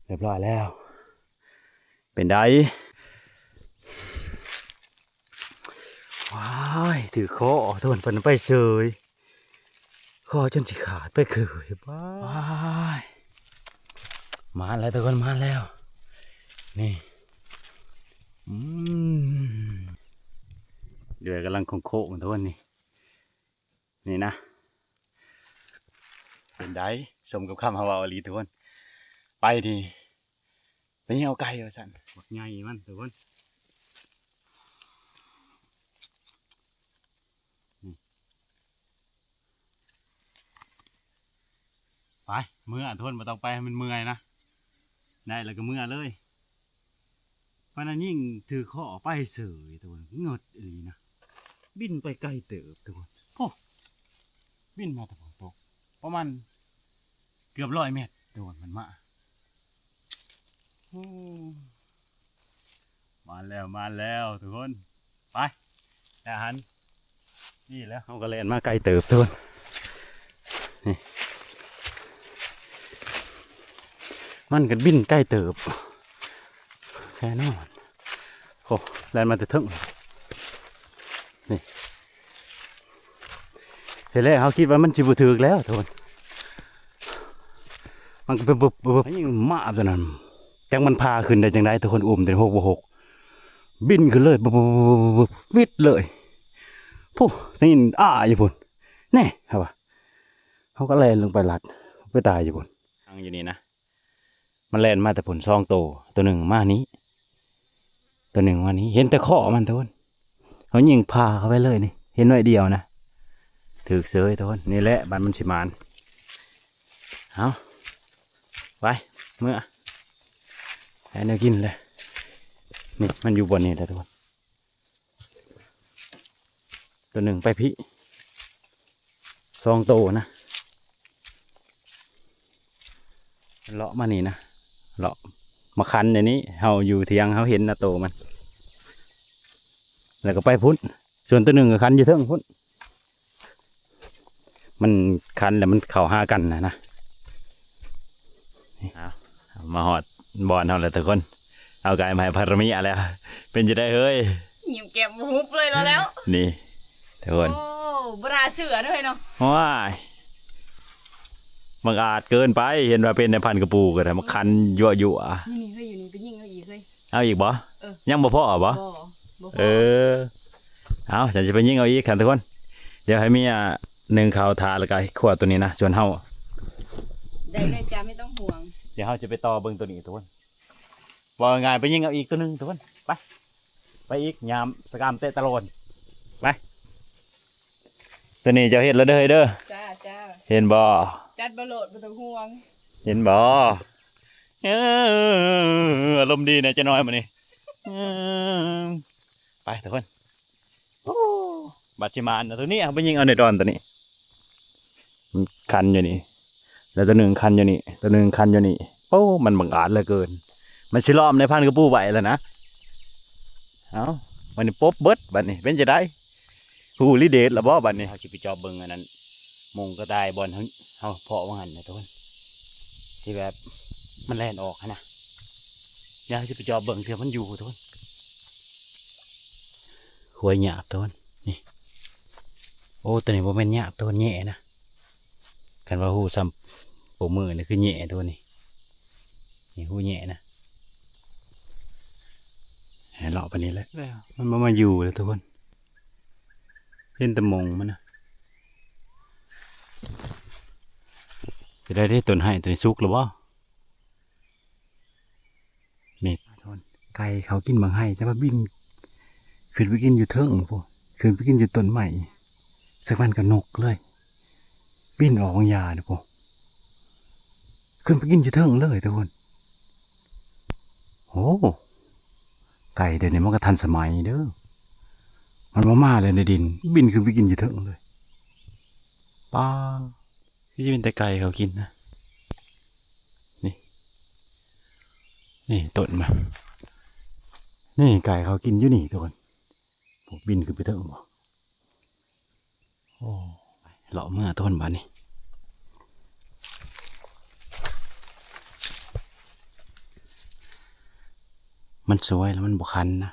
ຮຽບຮ້ອຍແລ້ວ. ເປັນໃດ? ວ້າຍ ຖືກຄໍ ໂດນ ເພິ່ນໄປເສີຍ ຄໍຈົນຊິຂາດໄປເກີຍ ວ້າຍ ມາແລ້ວທຸກຄົນ ມາແລ້ວ ນີ້ ອືມ ເດືອຍກຳລັງໂຄ້ງໆ ທຸກຄົນ ນີ້ ນີ້ນະ ເປັນໃດ? ສົມກັບຄຳເຮົາເວົ້າອີ່ຫຼີທຸກຄົນ ໄປນີ້ ໄປເຫື່ອວໄກ່ວ່າຊັ້ນ ບັກໃຫຍ່ມັນທຸກຄົນ ໄປ ເມືອທຸກຄົນ ບໍ່ຕ້ອງໄປໃຫ້ມັນເມື່ອຍນະ ໄດ້ແລ້ວກໍເມືອເລີຍ. ປານນັ້ນຍິງຖືກຄໍໄປເສີຍ ທຸກຄົນ ເງິດອີ່ຫຼີນະ ບິນໄປໄກເຕີບ ທຸກຄົນ ໂອ້ ບິນມາແຕ່ຝົນຕົກ ປະມານເກືອບຮ້ອຍແມັດ ທຸກຄົນ ມັນມາ ໂອ້ ມາແລ້ວ ມາແລ້ວ ທຸກຄົນ ໄປ ໄດ້ອາຫານດີແລ້ວ ເຮົາກໍແລ່ນມາໄກເຕີບ ທຸກຄົນ ນີ້ ມັນກໍບິນໄກເຕີບ ແນ່ນອນ ໂອ້ ແລ່ນມາແຕ່ເທິງ ນີ້ ທີແລກເຮົາຄິດວ່າມັນຊິບໍ່ຖືກແລ້ວ ທຸກຄົນ ມັນກໍບຶບໆໆ ຍິງມາບຕົວນັ້ນ ຈັກມັນພາຂຶ້ນໄດ້ຈັ່ງໃດ ທຸກຄົນ ອຸ້ມແຕ່ຫົກບໍ່ຫົກ ບິນຂຶ້ນເລີຍ ບຶບໆໆ ວິດເລີຍ ພຸ້ນ ໄດ້ຍິນອ້າຢູ່ພຸ້ນ ແນ່ ເຮົາວ່າ ເຮົາກໍແລ່ນລົງໄປລັດ ໄປຕາຍຢູ່ພຸ້ນ ທາງຢູ່ນີ້ນະ ມັນແລ່ນມາແຕ່ພຸ້ນສອງໂຕ ໂຕໜຶ່ງມານີ້ ໂຕໜຶ່ງມານີ້ ເຫັນແຕ່ຄໍມັນ ທຸກຄົນ ເຮົາຍິງຜ່າເຂົ້າໄປເລີຍນີ້ ເຫັນໜ້ອຍດຽວນະ ຖືກເສີຍ ທຸກຄົນ ນີ້ແຫຼະ ບາດມັນຊິໝານ ເອົາ ໄປ ເມືອ ຫາແນວກິນແຫຼະ ນີ້ ມັນຢູ່ບ່ອນນີ້ແຫຼະ ທຸກຄົນ. ຕົວໜຶ່ງໄປພີ້ ສອງໂຕນະ ເລາະມານີ້ນະ ເລາະມາຄັນໃນນີ້ ເຮົາຢູ່ຖຽງເຮົາເຫັນນະໂຕມັນ ແລ້ວກໍໄປພຸ້ນ ສ່ວນຕົວໜຶ່ງກໍຄັນຢູ່ເທິງພຸ້ນ. ມັນຄັນແລ້ວມັນເຂົ້າຫາກັນນະນະ ເອົາ ມາຮອດບ່ອນເຮົາແລ້ວທຸກຄົນ ເອົາກາຍມາໃຫ້ພາລະມີອາແລ້ວ ເປັນຈັ່ງໃດເຮີ້ຍ? ຍິ້ມແກ້ມບໍ່ຫຸບເລີຍແລ້ວ ນີ້ທຸກຄົນ ໂອ້ ບໍ່ໜ້າເຊື່ອເນາະເຮີ້ຍເນາະ ໂອ້ຍ ບັງອາດເກີນໄປ ເຫັນວ່າເປັນນາຍພັນກະປູກໍໄດ້ ມາຄັນຍົວໆ ຢູ່ນີ້ເຮີ້ຍ ຢູ່ນີ້ໄປຍິງເອົາອີກເຮີ້ຍ ເອົາອີກບໍ່? ເອີ ຍັງບໍ່ພໍບໍ່? ບໍ່ ບໍ່ພໍ ເອີ ເອົາ ຈັ່ງຊິໄປຍິງເອົາອີກຄັນທຸກຄົນ ດຽວໃຫ້ເມຍໜຶ້ງເຂົ້າຖ້າ ແລ້ວກໍຂົ້ວຕົວນີ້ນະ ສ່ວນເຮົາ ໄດ້ເລີຍຈ້າ ໄມ່ຕ້ອງຫ່ວງ ດຽວເຮົາຈະໄປຕໍ່ເບິ່ງຕົວນີ້ທຸກຄົນ ເວົ້າງ່າຍໆ ໄປຍິງເອົາອີກຕົວໜຶ່ງທຸກຄົນ ໄປ ໄປອີກ ຍາມສະກາມເຕະຕະໂລນ ໄປ ຕົວນີ້ເຈົ້າເຮັດແລ້ວເດີເຮີ້ຍເດີ ຈ້າ ຈ້າ ເຫັນບໍ່? ຈັດບໍ່ໂລດ ບໍ່ຕ້ອງຫ່ວງ ເຫັນບໍ່? ເອີ ອາລົມດີແດ່ຈັກໜ້ອຍມື້ນີ້ ເອີ ໄປທຸກຄົນ ໂອ້ ບາດຊິມານຕົວນີ້ ເອົາໄປຍິງເອົາໃນດອນຕົວນີ້ ມັນຄັນຢູ່ນີ້ ແລ້ວຕົວໜຶ່ງຄັນຢູ່ນີ້ ຕົວໜຶ່ງຄັນຢູ່ນີ້ ໂອ້ ມັນບັງອາດເຫຼືອເກີນ ມັນຊິລ້ອມນາຍພັນກະປູໄວ້ແລ້ວນະ ເອົ້າ ບັດນີ້ປົບເບິດ ບັດນີ້ເປັນຈັ່ງໃດ? ຮູ້ລິເດດແລ້ວບໍ່? ບັດນີ້ເຮົາຊິໄປຈອບເບິ່ງອັນນັ້ນ ໝົງກະຕ່າຍບ່ອນເຮົາ ເຮົາເພາະວ່າຫັ້ນນະທຸກຄົນ ທີ່ແບບມັນແລ່ນອອກຫັ້ນນະ ດຽວເຮົາຊິໄປຈອບເບິ່ງເທື່ອມັນຢູ່ທຸກຄົນ ຄວາຍຫຍາບທຸກຄົນ ນີ້ ໂອ້ ຕົວນີ້ບໍ່ແມ່ນຫຍາບທຸກຄົນ ແຫຍ່ນະ ຄັນວ່າຮູ້ຊ້ຳໂປມືນີ້ຄືແຫຍ່ຕົວນີ້ ນີ້ຮູ້ແຫຍ່ນະ ໃຫ້ເລາະໄປນີ້ແຫຼະ ມັນບໍ່ມາຢູ່ແລ້ວທຸກຄົນ ເຫັນແຕ່ໝົງມັນນະ ຈະໄດ້ເດ້ ຕົ້ນໄຮຕົວນີ້ສຸກແລ້ວບໍ່? ນີ້ ໄກ່ເຂົາກິນໝາກໄຮ ແຕ່ວ່າບິນຂຶ້ນໄປກິນຢູ່ເທິງພຸ້ນ ຂຶ້ນໄປກິນຢູ່ຕົ້ນໄມ້ ສັກພັນກໍນົກເລີຍ ບິນອອກຫວ່າງຢານີ້ພຸ້ນ ຂຶ້ນໄປກິນຢູ່ເທິງເລີຍທຸກຄົນ ໂອ້ ໄກ່ດຽວນີ້ມັນກໍທັນສະໄໝເດີ ມັນບໍ່ມາແລ້ວໃນດິນ ບິນຂຶ້ນໄປກິນຢູ່ເທິງເລີຍ ປ້າ ຄືຊິເປັນແຕ່ໄກ່ເຂົາກິນນະ ນີ້ ນີ້ຕົ້ນມັນ ນີ້ໄກ່ເຂົາກິນຢູ່ນີ້ທຸກຄົນ. ພວກບິນຂຶ້ນໄປເທິງບໍ່? ໂອ້ ເລາະເມືອທຸກຄົນບາດນີ້. ມັນສວຍແລ້ວມັນບໍ່ຄັນນະ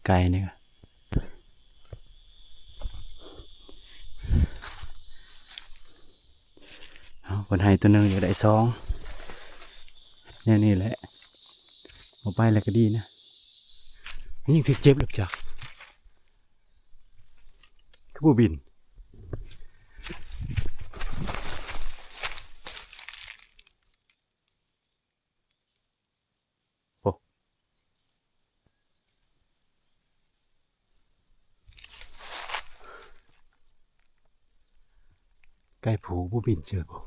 ໄກ່ນີ້. ເອົາ ເພິ່ນໃຫ້ຕົວໜຶ່ງ ຢາກໄດ້ສອງ ແນວນີ້ແຫຼະ. ບໍ່ໄປແລ້ວກໍດີນະ. ຍິງຖືກເຈັບແລ້ວຈັກ ຄືບໍ່ບິນ. ໂອ້ ໄກ່ຜູ້ບໍ່ບິນເຈີບໍ່?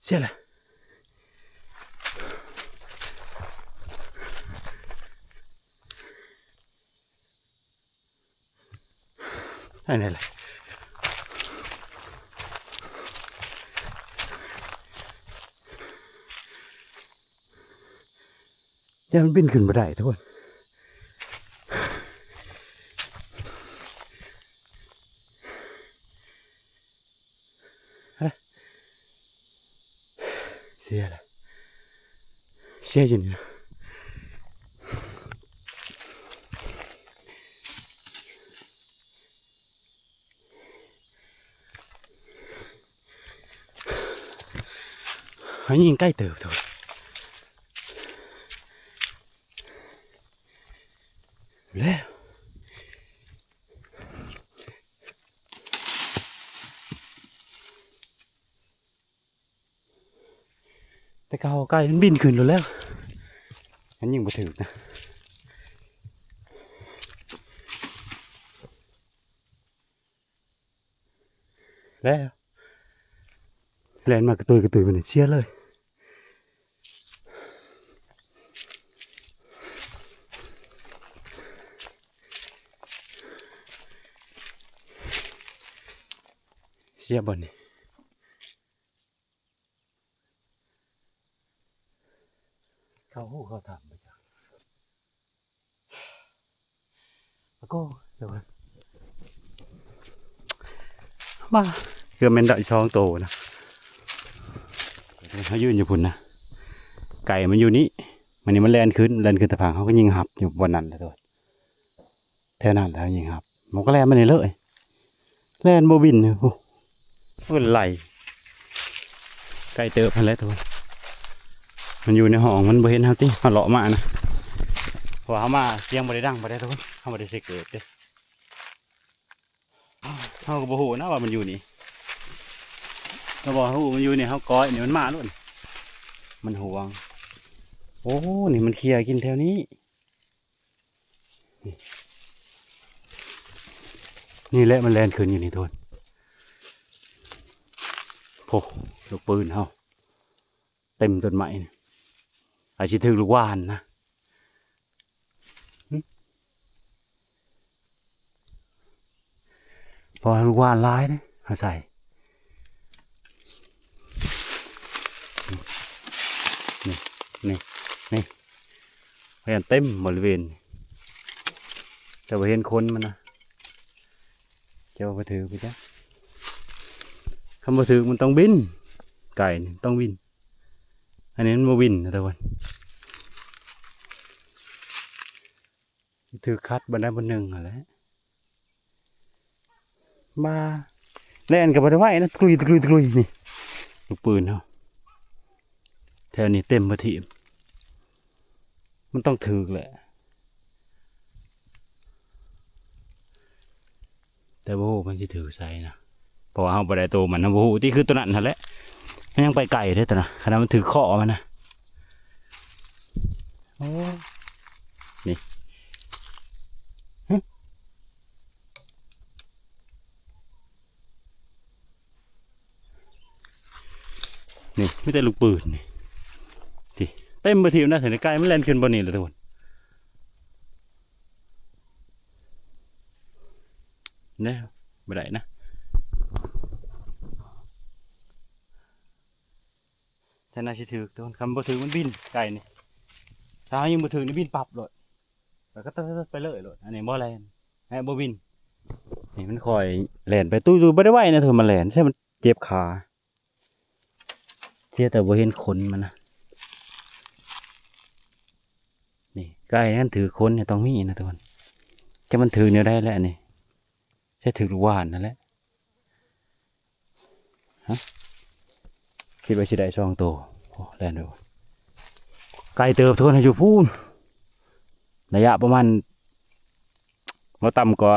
ເສຍລະ ໄປໄດ້ລະ. ຢ້ານມັນບິນຂຶ້ນບໍ່ໄດ້ທຸກຄົນ. ເສຍລະ ເສຍຢູ່ນີ້. ເຮົາຍິງໄກເຕີບໂຕແລ້ວ. ແຕ່ເກົ່າໄກ່ມັນບິນຂຶ້ນໂລດແລ້ວ ມັນຍິງບໍ່ຖືກນະ. ແລ້ວ ແລ່ນມາກະຕຸຍກະຕຸຍບາດນີ້ ເສຍເລີຍ. ເສຍບ່ອນນີ້. ເຂົາຮູ້ເຂົາຖາມໄປຈັກ ອາໂກ ເດີ ມາ ເກືອບແມ່ນໄດ້ສອງໂຕນະ. ເຮົາຢືນຢູ່ພຸ້ນນະ ໄກ່ມັນຢູ່ນີ້ ມັນນີ້ມັນແລ່ນຂຶ້ນ ແລ່ນຂຶ້ນຕາຜາງ ເຮົາກໍຍິງຮັບຢູ່ບ່ອນນັ້ນແຫຼະໂຕ. ແຖວນັ້ນແຫຼະຍິງຮັບ ມັນກໍແລ່ນມານີ້ເລີຍ ແລ່ນບໍ່ບິນ. ໂອ້ ເພິ່ນໄລ່ ໄກເຕີບຫັ້ນແຫຼະທຸກຄົນ. ມັນຢູ່ໃນຫ້ອງ ມັນບໍ່ເຫັນເຮົາຕິ ເຮົາເລາະມານະ. ເພາະວ່າເຮົາມາສຽງບໍ່ໄດ້ດັງປານໃດທຸກຄົນ ເຮົາບໍ່ໄດ້ໃສ່ເກີບເດ້. ເຮົາກໍບໍ່ຮູ້ນະວ່າມັນຢູ່ນີ້ ກໍບໍ່ຮູ້ມັນຢູ່ນີ້ ເຮົາກ້ອຍນີ້ມັນມາໂລດ ມັນຫວງ. ໂອ້ ນີ້ມັນເຄຍກິນແຖວນີ້. ນີ້ແຫຼະ ມັນແລ່ນຂຶ້ນຢູ່ນີ້ໂທດ. ໂອ້ ລູກປືນເຮົາ ເຕັມຕົ້ນໄມ້ນີ້ ອາດຊິຖືກລູກຫວ່ານນະ. ເພາະວ່າລູກຫວ່ານຫຼາຍເດ້ ເຮົາໃສ່ ນີ້ ນີ້ ນີ້ ພະຍາຍາມເຕັມບໍລິເວນ ແຕ່ບໍ່ເຫັນຄົນມັນນະ ຈະວ່າບໍ່ຖືກບໍ່ຈັກ. ຄັນບໍ່ຖືກມັນຕ້ອງບິນ ໄກ່ນີ້ຕ້ອງບິນ ອັນນີ້ມັນບໍ່ບິນນະທຸກຄົນ. ຖືກຄັດບ່ອນໃດບ່ອນໜຶ່ງຫັ້ນແຫຼະ ມາ ແລ່ນກໍບໍ່ໄດ້ໄວນະ ຕະລຸຍ ຕະລຸຍ ຕະລຸຍ ນີ້ ລູກປືນເຮົາ ແຖວນີ້ເຕັມປະທີບ ມັນຕ້ອງຖືກແຫຼະ ແຕ່ບໍ່ຮູ້ມັນຊິຖືກໃສນະ ເພາະວ່າເຮົາບໍ່ໄດ້ໂຕມັນ ເຮົາບໍ່ຮູ້ຕິ ຄືໂຕນັ້ນຫັ້ນແຫຼະ ມັນຍັງໄປໄກເດ້ໂຕນະ ຂະໜາດມັນຖືກຄໍ້ມັນນະ ໂອ້ ນີ້ ນີ້ມີແຕ່ລູກປືນນີ້ ຕິ ເຕັມປະທີບນະ ເຫັນໄກມັນແລ່ນຂຶ້ນບ່ອນນີ້ແຫຼະທຸກຄົນ ແນວ ບໍ່ໄດ້ນະ ແຕ່ໜ້າຊິຖືກທຸກຄົນ ຄັນບໍ່ຖືກມັນບິນ ໄກນີ້ ຖ້າເຮົາຍິງບໍ່ຖືກນີ້ບິນປັບໂລດ ແລ້ວກໍໄປເລີຍໂລດ ອັນນີ້ບໍ່ແລ່ນ ແຮະ ບໍ່ບິນ ນີ້ມັນຄ່ອຍແລ່ນໄປຕຸ້ຍໆ ບໍ່ໄດ້ໄວນະ ທຸກຄົນ ມັນແລ່ນ ໃຊ່ ມັນເຈັບຂາ ເສຍແຕ່ບໍ່ເຫັນຂົນມັນນະ ນີ້ ໄກ່ມັນຖືກຂົນນີ້ຕ້ອງມີນະ ທຸກຄົນ ຈັກມັນຖືກແນວໃດແຫຼະນີ້ ໃຊ່ ຖືກລູກຫວ່ານນັ້ນແຫຼະ ຮະ ຄິດວ່າຊິໄດ້ສອງໂຕ ໂອ້ ແລ່ນເດີ ໄກເຕີບ ທຸກຄົນ ຢູ່ພຸ້ນ ໄລຍະປະມານ ບໍ່ຕ່ຳກວ່າ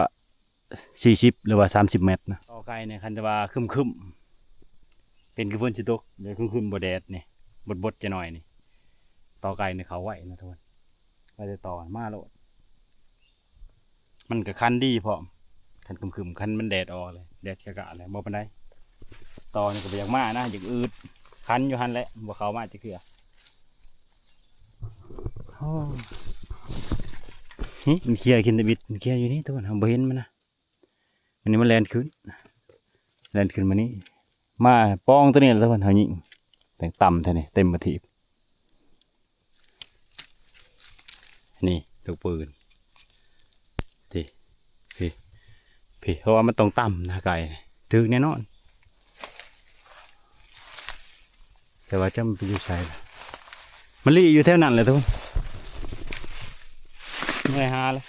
ສີ່ສິບ ຫຼືວ່າສາມສິບແມັດນະ ຕໍ່ໄກ່ນີ້ ຄັນແຕ່ວ່າຄຶ້ມໆ ເປັນຄືຝົນຊິຕົກ ຫຼືຄຶ້ມໆ ບໍ່ແດດນີ້ ບົດໆ ຈັກໜ້ອຍນີ້ ຕໍ່ໄກ່ນີ້ເຂົ້າໄວນະ ທຸກຄົນ ວ່າແຕ່ຕໍ່ມາໂລດ ມັນກໍຄັນດີພ້ອມ ຄັນຄຶ້ມໆ ຄັນມັນແດດອອກເລີຍ ແດດກະກະເລີຍ ບໍ່ປານໃດ ຕໍ່ນີ້ກໍບໍ່ຢາກມານະ ຢາກອືດ ຄັນຢູ່ຫັ້ນແຫຼະ ບໍ່ເຂົ້າມາຈັກເທື່ອ ໂອ້ ຫຶ ມັນເຄຍກິນແຕ່ບິດ ມັນເຄຍຢູ່ນີ້ ທຸກຄົນ ເຮົາບໍ່ເຫັນມັນນະ ອັນນີ້ມັນແລ່ນຂຶ້ນ ແລ່ນຂຶ້ນມານີ້ ມາປ່ອງຕົວນີ້ແຫຼະ ທຸກຄົນ ເຮົາຍິງ ແຕ່ງຕ່ຳແທ້ນີ້ ເຕັມປະທີບ ນີ້ລູກປືນ ທີ່ ທີ່ ທີ່ ເພາະວ່າມັນຕ້ອງຕ່ຳນະ ໄກ່ ຖືກແນ່ນອນ ແຕ່ວ່າຈະມັນໄປຢູ່ໃສລະ ມັນລີ້ຢູ່ແຖວນັ້ນແຫຼະ ທຸກຄົນ ເມື່ອຍຫາລະ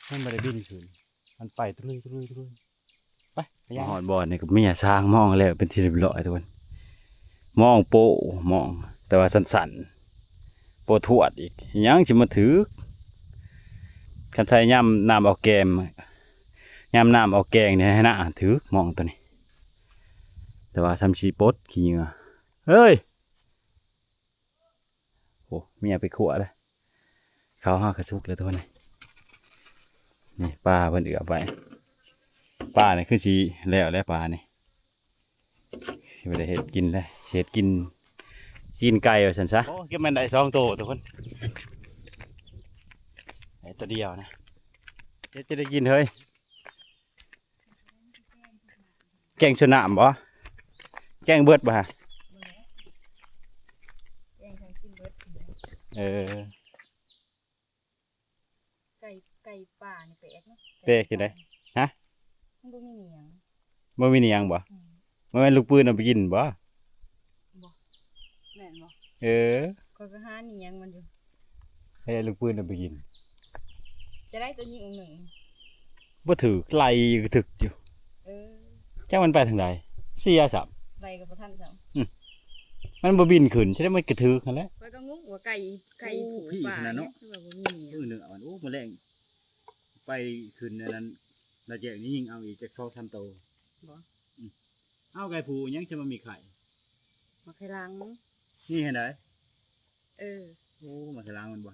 ມັນບໍ່ໄດ້ບິນຂຶ້ນ ມັນໄປຕະລຸຍ ຕະລຸຍ ຕະລຸຍ ໄປ ໄປ ມາຮອດບ່ອນນີ້ກໍເມຍຊ້າງມອງແລ້ວເປັນທີ່ຮຽບຮ້ອຍ ທຸກຄົນ ມອງໂປ້ ມອງ ແຕ່ວ່າສັ້ນໆ ບໍ່ທວດອີກ ຫຍັງຊິມາຖືກ ຄັນໃສ່ຍາມນ້ຳອອກແກມ ຍາມນ້ຳອອກແກງນີ້ໃຫ້ໜ້າຖືກ ມອງຕົວນີ້ ແຕ່ວ່າຊ່ຳຊິປົດຂີ້ເຫຍື້ອ ເຮີ້ຍ ໂອ້ ເມຍໄປຂົ້ວແລ້ວ ເຂົ້າເຮົາກະສຸກແລ້ວ ທຸກຄົນ ນີ້ ນີ້ປາເພິ່ນເອືອບໄວ້ ປານີ້ຄືຊິແລ້ວແຫຼະ ປານີ້ ຊິບໍ່ໄດ້ເຮັດກິນແລ້ວ ຊິເຮັດກິນ ຕີນໄກ່ວ່າຊັ້ນຊະ ໂອ້ ເກັບແມ່ນໄດ້ສອງໂຕ ທຸກຄົນ ໄດ້ໂຕດຽວນະ ເຮັດຈະໄດ້ກິນເຮີ້ຍ ແກງຊະນ້ຳບໍ່? ແກງເບິດບໍ່ຮະ? ບໍ່ແລ້ວ ແກງທັງກິນເບິດ ເອີ ໄກ່ ໄກ່ປ່ານີ້ແປກເນາະ ແປກຈັ່ງໃດ? ຮະ? ມັນບໍ່ມີໜຽງ ບໍ່ມີໜຽງບໍ່? ອືມ ບໍ່ແມ່ນລູກປືນເອົາໄປກິນບໍ່? ບໍ່ ແມ່ນບໍ່? ເອີ ຂ້ອຍກໍຫາໜຽງມັນຢູ່ ໃຫ້ລູກປືນເອົາໄປກິນ ຈະໄດ້ຕົວຍິງໜຶ່ງ ບໍ່ຖືກ ໄລ່ກະຖືກຢູ່ ເອີ ຈັກມັນໄປທາງໃດ ເສຍຊ້ຳ ໄລ່ກໍບໍ່ທັນຊ້ຳ ອື ມັນບໍ່ບິນຂຶ້ນ ຊິໄດ້ມັນກະຖືກຫັ້ນແຫຼະ ຂ້ອຍກໍງົງວ່າໄກ່ ໄກ່ ໂອ້ ຜູ ຜີ ປ່າ ຂະໜາດເນາະ ຄືວ່າບໍ່ມີໜຽງ ເອີ ເນື້ອມັນ ໂອ້ ມື້ແລງ ໄປຂຶ້ນອັນນັ້ນ ລະແຈ້ງນີ້ຍິງເອົາອີກຈັກສອງສາມໂຕ ບໍ່ ອື ເອົາໄກ່ຜູຫຍັງຊິມາມີໄຂ່ ໝາກໄຂ່ຫຼັງ ນີ້ຫັ້ນໃດ ເອີ ໂອ້ ໝາກໄຂ່ຫຼັງມັນບໍ່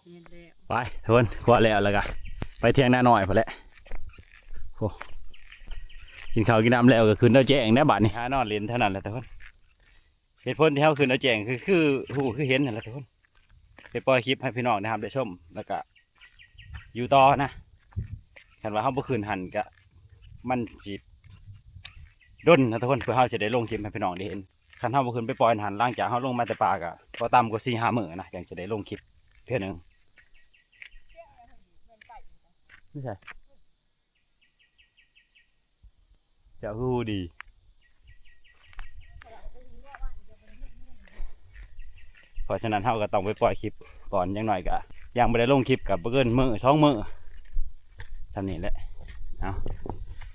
ແມ່ນແລ້ວ ໄປທຸກຄົນ ຂົ້ວແລ້ວ ແລ້ວກະໄປຖຽງນານ້ອຍພຸ້ນແຫຼະ ໂອ້ ກິນເຂົ້າກິນນ້ຳແລ້ວກະຂຶ້ນດາວແຈ້ງແລ້ວບາດນີ້ ຫານອນຫຼິ້ນເທົ່ານັ້ນແຫຼະທຸກຄົນ ເຫດຜົນທີ່ເຮົາຂຶ້ນດາວແຈ້ງຄື ຄືຮູ້ຄືເຫັນຫັ້ນແຫຼະທຸກຄົນ ໄປປ່ອຍຄລິບໃຫ້ພີ່ນ້ອງໄດ້ຮັບໄດ້ຊົມ ແລ້ວກະ ຢູ່ຕໍ່ນະ ຄັນວ່າເຮົາບໍ່ຂຶ້ນຫັ້ນກະ ມັນຊິດົນນະທຸກຄົນ ເພື່ອເຮົາຊິໄດ້ລົງຄລິບໃຫ້ພີ່ນ້ອງໄດ້ເຫັນ ຄັນເຮົາບໍ່ຂຶ້ນໄປປ່ອຍຫັ້ນ ຫຼັງຈາກເຮົາລົງມາແຕ່ປ່າກະບໍ່ຕ່ຳກວ່າສີ່ຫ້າມື້ນະ ຈັ່ງຊິໄດ້ລົງຄລິບເທື່ອໜຶ່ງ ຢູ່ໃສ? ເຈົ້າຄືຮູ້ດີ ເພາະສະນັ້ນເຮົາກໍຕ້ອງໄປປ່ອຍຄລິບກ່ອນ ຢ່າງໜ້ອຍກໍຍັງບໍ່ໄດ້ລົງຄລິບ ກໍບໍ່ເກີນມື້ສອງມື້ ສ່ຳນີ້ແຫຼະ ເອົາ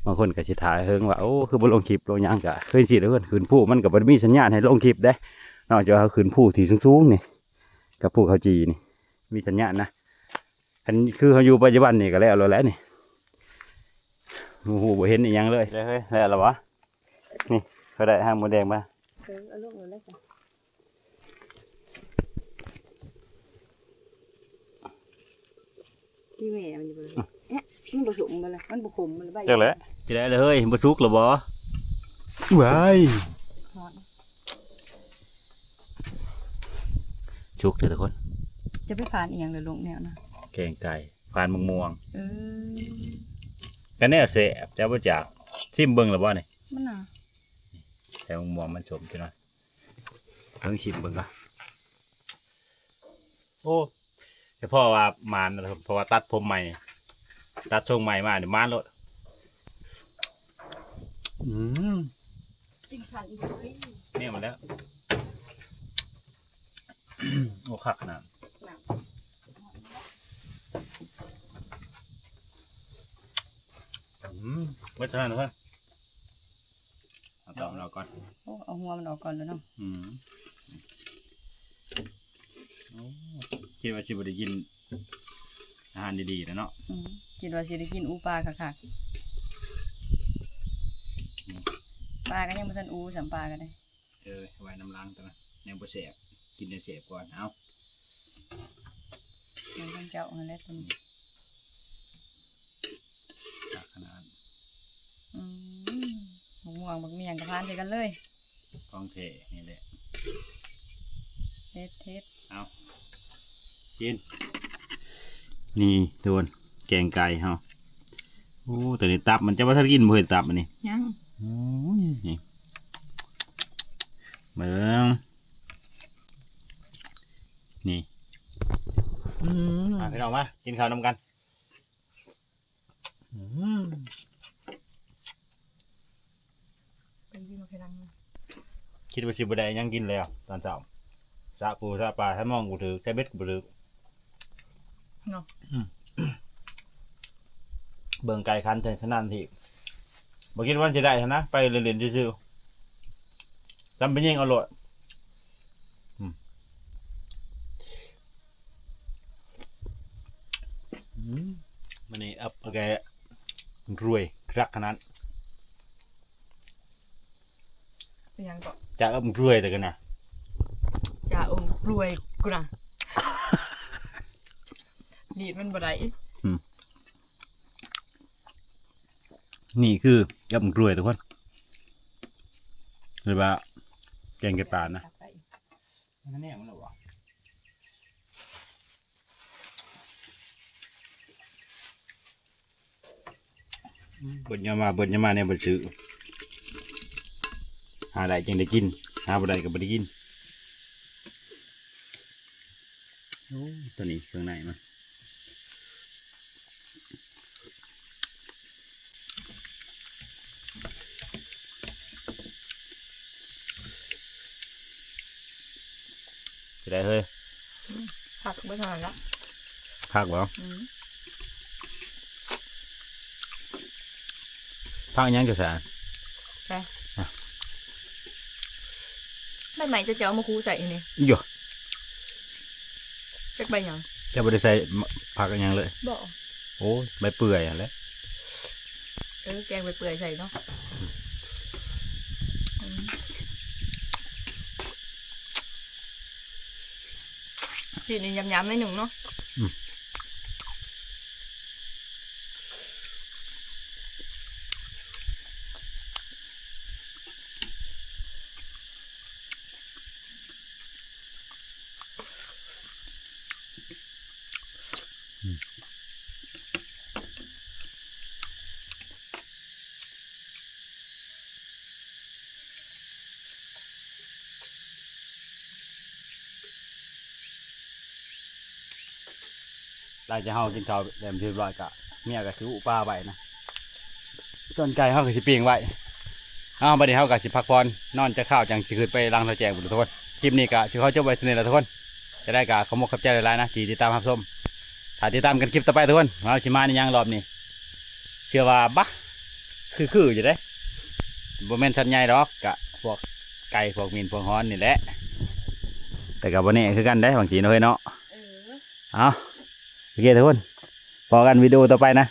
ບາງຄົນກໍຊິຖ່າຍເຫິງວ່າ ໂອ້ ຄືບໍ່ລົງຄລິບລົງຫຍັງ ກໍຄືຊິເດີ ຂຶ້ນພູມັນກໍບໍ່ໄດ້ມີສັນຍານໃຫ້ລົງຄລິບເດ້ ນອກຈາກວ່າເຮົາຂຶ້ນພູທີ່ສູງໆນີ້ ກັບພູເຂົາຈີ່ນີ້ ມີສັນຍານນະ. ຄັນຄືເຮົາຢູ່ປັດຈຸບັນນີ້ກໍແລ້ວແລ້ວແຫຼະນີ້ ບໍ່ຮູ້ບໍ່ເຫັນອີ່ຫຍັງເລີຍ. ແລ້ວເຮີ້ຍ ແລ້ວລະຫວາ? ນີ້ ເຂົາໄດ້ຫາງມົດແດງມາ. ເອີ ເອົາລົງເລີຍ ທີ່ແມ່ມັນຢູ່ບໍ່? ອືມ ເອະ ມັນບໍ່ສົມບໍ່ລະ? ມັນບໍ່ຂົມບໍ່ລະ? ໃບ ຈັກແຫຼະ. ຊິໄດ້ລະເຮີ້ຍ ບໍ່ສຸກລະບໍ່? ວ້າຍ ຮອດ ສຸກເດີທຸກຄົນ. ຈະໄປຝານອີ່ຫຍັງລະລົງແນວນະ? ແກງໄກ່ ຝານໝາກມ່ວງ. ເອີ ກະແນວແຊບ ເຈົ້າບໍ່ຈັກ ຊິມເບິ່ງລະບໍ່ນີ້? ມັນນະ ໃສ່ໝາກມ່ວງມັນສົ້ມຈັ່ງໜ້ອຍ. ເບິ່ງ ຊິມເບິ່ງກ່ອນ. ໂອ້ ສະເພາະວ່າໝານ ເພາະວ່າຕັດຜົມໃໝ່ ຕັດຊົງໃໝ່ມານີ້ໝານໂລດ. ອືມ ຈິງສັນອີກເລີຍ ແນວມັນແລ້ວ. ໂອ້ ຄັກຂະໜາດ. ອືມ ເບິດເທົ່ານັ້ນເລີຍ. ເອົາຕອກມັນອອກກ່ອນ. ໂອ້ ເອົາຫົວມັນອອກກ່ອນເລີຍເນາະ. ອືມ ໂອ້ ຄິດວ່າຊິບໍ່ໄດ້ກິນອາຫານດີໆແລ້ວເນາະ. ອືມ ຄິດວ່າຊິໄດ້ກິນອູປາຄັກໆ. ອືມ ປາກໍຍັງບໍ່ທັນອູຊ້ຳ ປາກໍໄດ້. ເອີ ໄວ້ນຳຫຼັງຕົວນັ້ນ ແນວບໍ່ແຊບ ກິນແນວແຊບກ່ອນ. ເອົາ ແມ່ນຂອງເຈົ້າຫັ້ນແຫຼະຕົວນີ້ ຄັກຂະໜາດ. ອືມ ບັກມ່ວງບັກໝ້ຽງກໍທານໃສ່ກັນເລີຍ ຂອງແທ້ນີ້ແຫຼະ. ເດັດໆ. ເອົາ ກິນ. ນີ້ທຸກຄົນ ແກງໄກ່ເຮົາ. ໂອ້ ຕົວນີ້ຕັບມັນ ເຈົ້າບໍ່ທັນກິນບໍ່ເຫັນຕັບອັນນີ້? ຍັງ. ໂອ້ຍ ນີ້ ເບິ່ງ ນີ້ ອືມ ມາພີ່ນ້ອງ ມາກິນເຂົ້ານຳກັນ. ອືມ ໄປກິນໝາກໄຂ່ດັງ. ຄິດວ່າຊິບໍ່ໄດ້ຫຍັງກິນແລ້ວຕອນເຊົ້າ ສະປູສະປາ ໃຊ້ມອງບໍ່ຖືກ ໃຊ້ເບັດກໍບໍ່ຖືກເນາະ. ອືມ ເບິ່ງໄກ່ຂັນເທົ່ານັ້ນທີ່ ບໍ່ຄິດວ່າຊິໄດ້ຫັ້ນນະ ໄປຫຼິ້ນໆຊື່ໆ ຈຳໄປຍິງເອົາໂລດ. ອືມ ອືມ ມື້ນີ້ອັບແກງກລ້ວຍຄັກຂະໜາດ. ອີ່ຫຍັງເກາະ? ຈາອຳກລ້ວຍແຕ່ກັນນະ ຈາອຳກລ້ວຍກູນະ ລີດມັນບໍ່ໄດ້. ອືມ ນີ້ຄືອຳກລ້ວຍທຸກຄົນ ຫຼືວ່າແກງໄກ່ປ່ານະ. ມັນແນວມັນລະຫວາ? ເບິດຍາມມາ ເບິດຍາມມາແນວບໍ່ຊື້ ຫາໄດ້ຈຶ່ງໄດ້ກິນ ຫາບໍ່ໄດ້ກໍບໍ່ໄດ້ກິນ. ໂອ້ ຕົວນີ້ເຄື່ອງໃນມັນ. ຊິໄດ້ເຮີ້ຍ ອືມ ຄັກເບິດເທົ່ານັ້ນລະ. ຄັກບໍ່? ອືມ ຜັກຫຍັງຈະສາ? ໃສ່ ໃບໄມ້ຈະເຈົ້າເອົາມາຄູໃສ່ນີ້. ຢູ່ ຈັກໃບຫຍັງ? ເຈົ້າບໍ່ໄດ້ໃສ່ຜັກອີ່ຫຍັງເລີຍ? ບໍ່. ໂອ້ຍ ໃບເປື່ອຍຫັ້ນແຫຼະ. ເອີ ແກງໃບເປື່ອຍໃສ່ເນາະ. ອືມ ຊີ້ນນີ້ຫຍາບໆ ໜ້ອຍໜຶ່ງເນາະ. ອືມ ຫຼັງຈາກເຮົາກິນເຂົ້າແລ້ວຮຽບຮ້ອຍ ກະເມຍກະຊິອຸປາໄວ້ນະ. ສ່ວນໄກ່ເຮົາກໍຊິປີ້ງໄວ້. ເອົາ ບັດນີ້ເຮົາກໍຊິພັກຜ່ອນນອນຈັກຄາວ ຈັ່ງຊິຂຶ້ນໄປຫຼັງເຊົາແຈ້ງພຸ້ນທຸກຄົນ. ຄລິບນີ້ກໍຊິຂໍຈົບໄວ້ສ່ຳນີ້ລະທຸກຄົນ. ຈະໄດ້ກໍຂອບມຸກຂອບໃຈຫຼາຍໆນະ ທີ່ຕິດຕາມຮັບຊົມ. ຖ້າຕິດຕາມກັນຄລິບຕໍ່ໄປທຸກຄົນ ວ່າເຮົາຊິມາໃນຫຍັງລອບນີ້. ເຊື່ອວ່າບະ ຄືໆຢູ່ເດ້ ບໍ່ແມ່ນສັດໃຫຍ່ດອກ ກະພວກໄກ່ ພວກໝິ່ນ ພວກຮ້ອນນີ້ແຫຼະ ແຕ່ກະບໍ່ແນ່ຄືກັນເດ້ ບາງທີເນາະເຮີ້ຍເນາະ. ເອີ ເອົາ ໂອເຄທຸກຄົນ ພໍ້ກັນວິດີໂອຕໍ່ໄປນະ.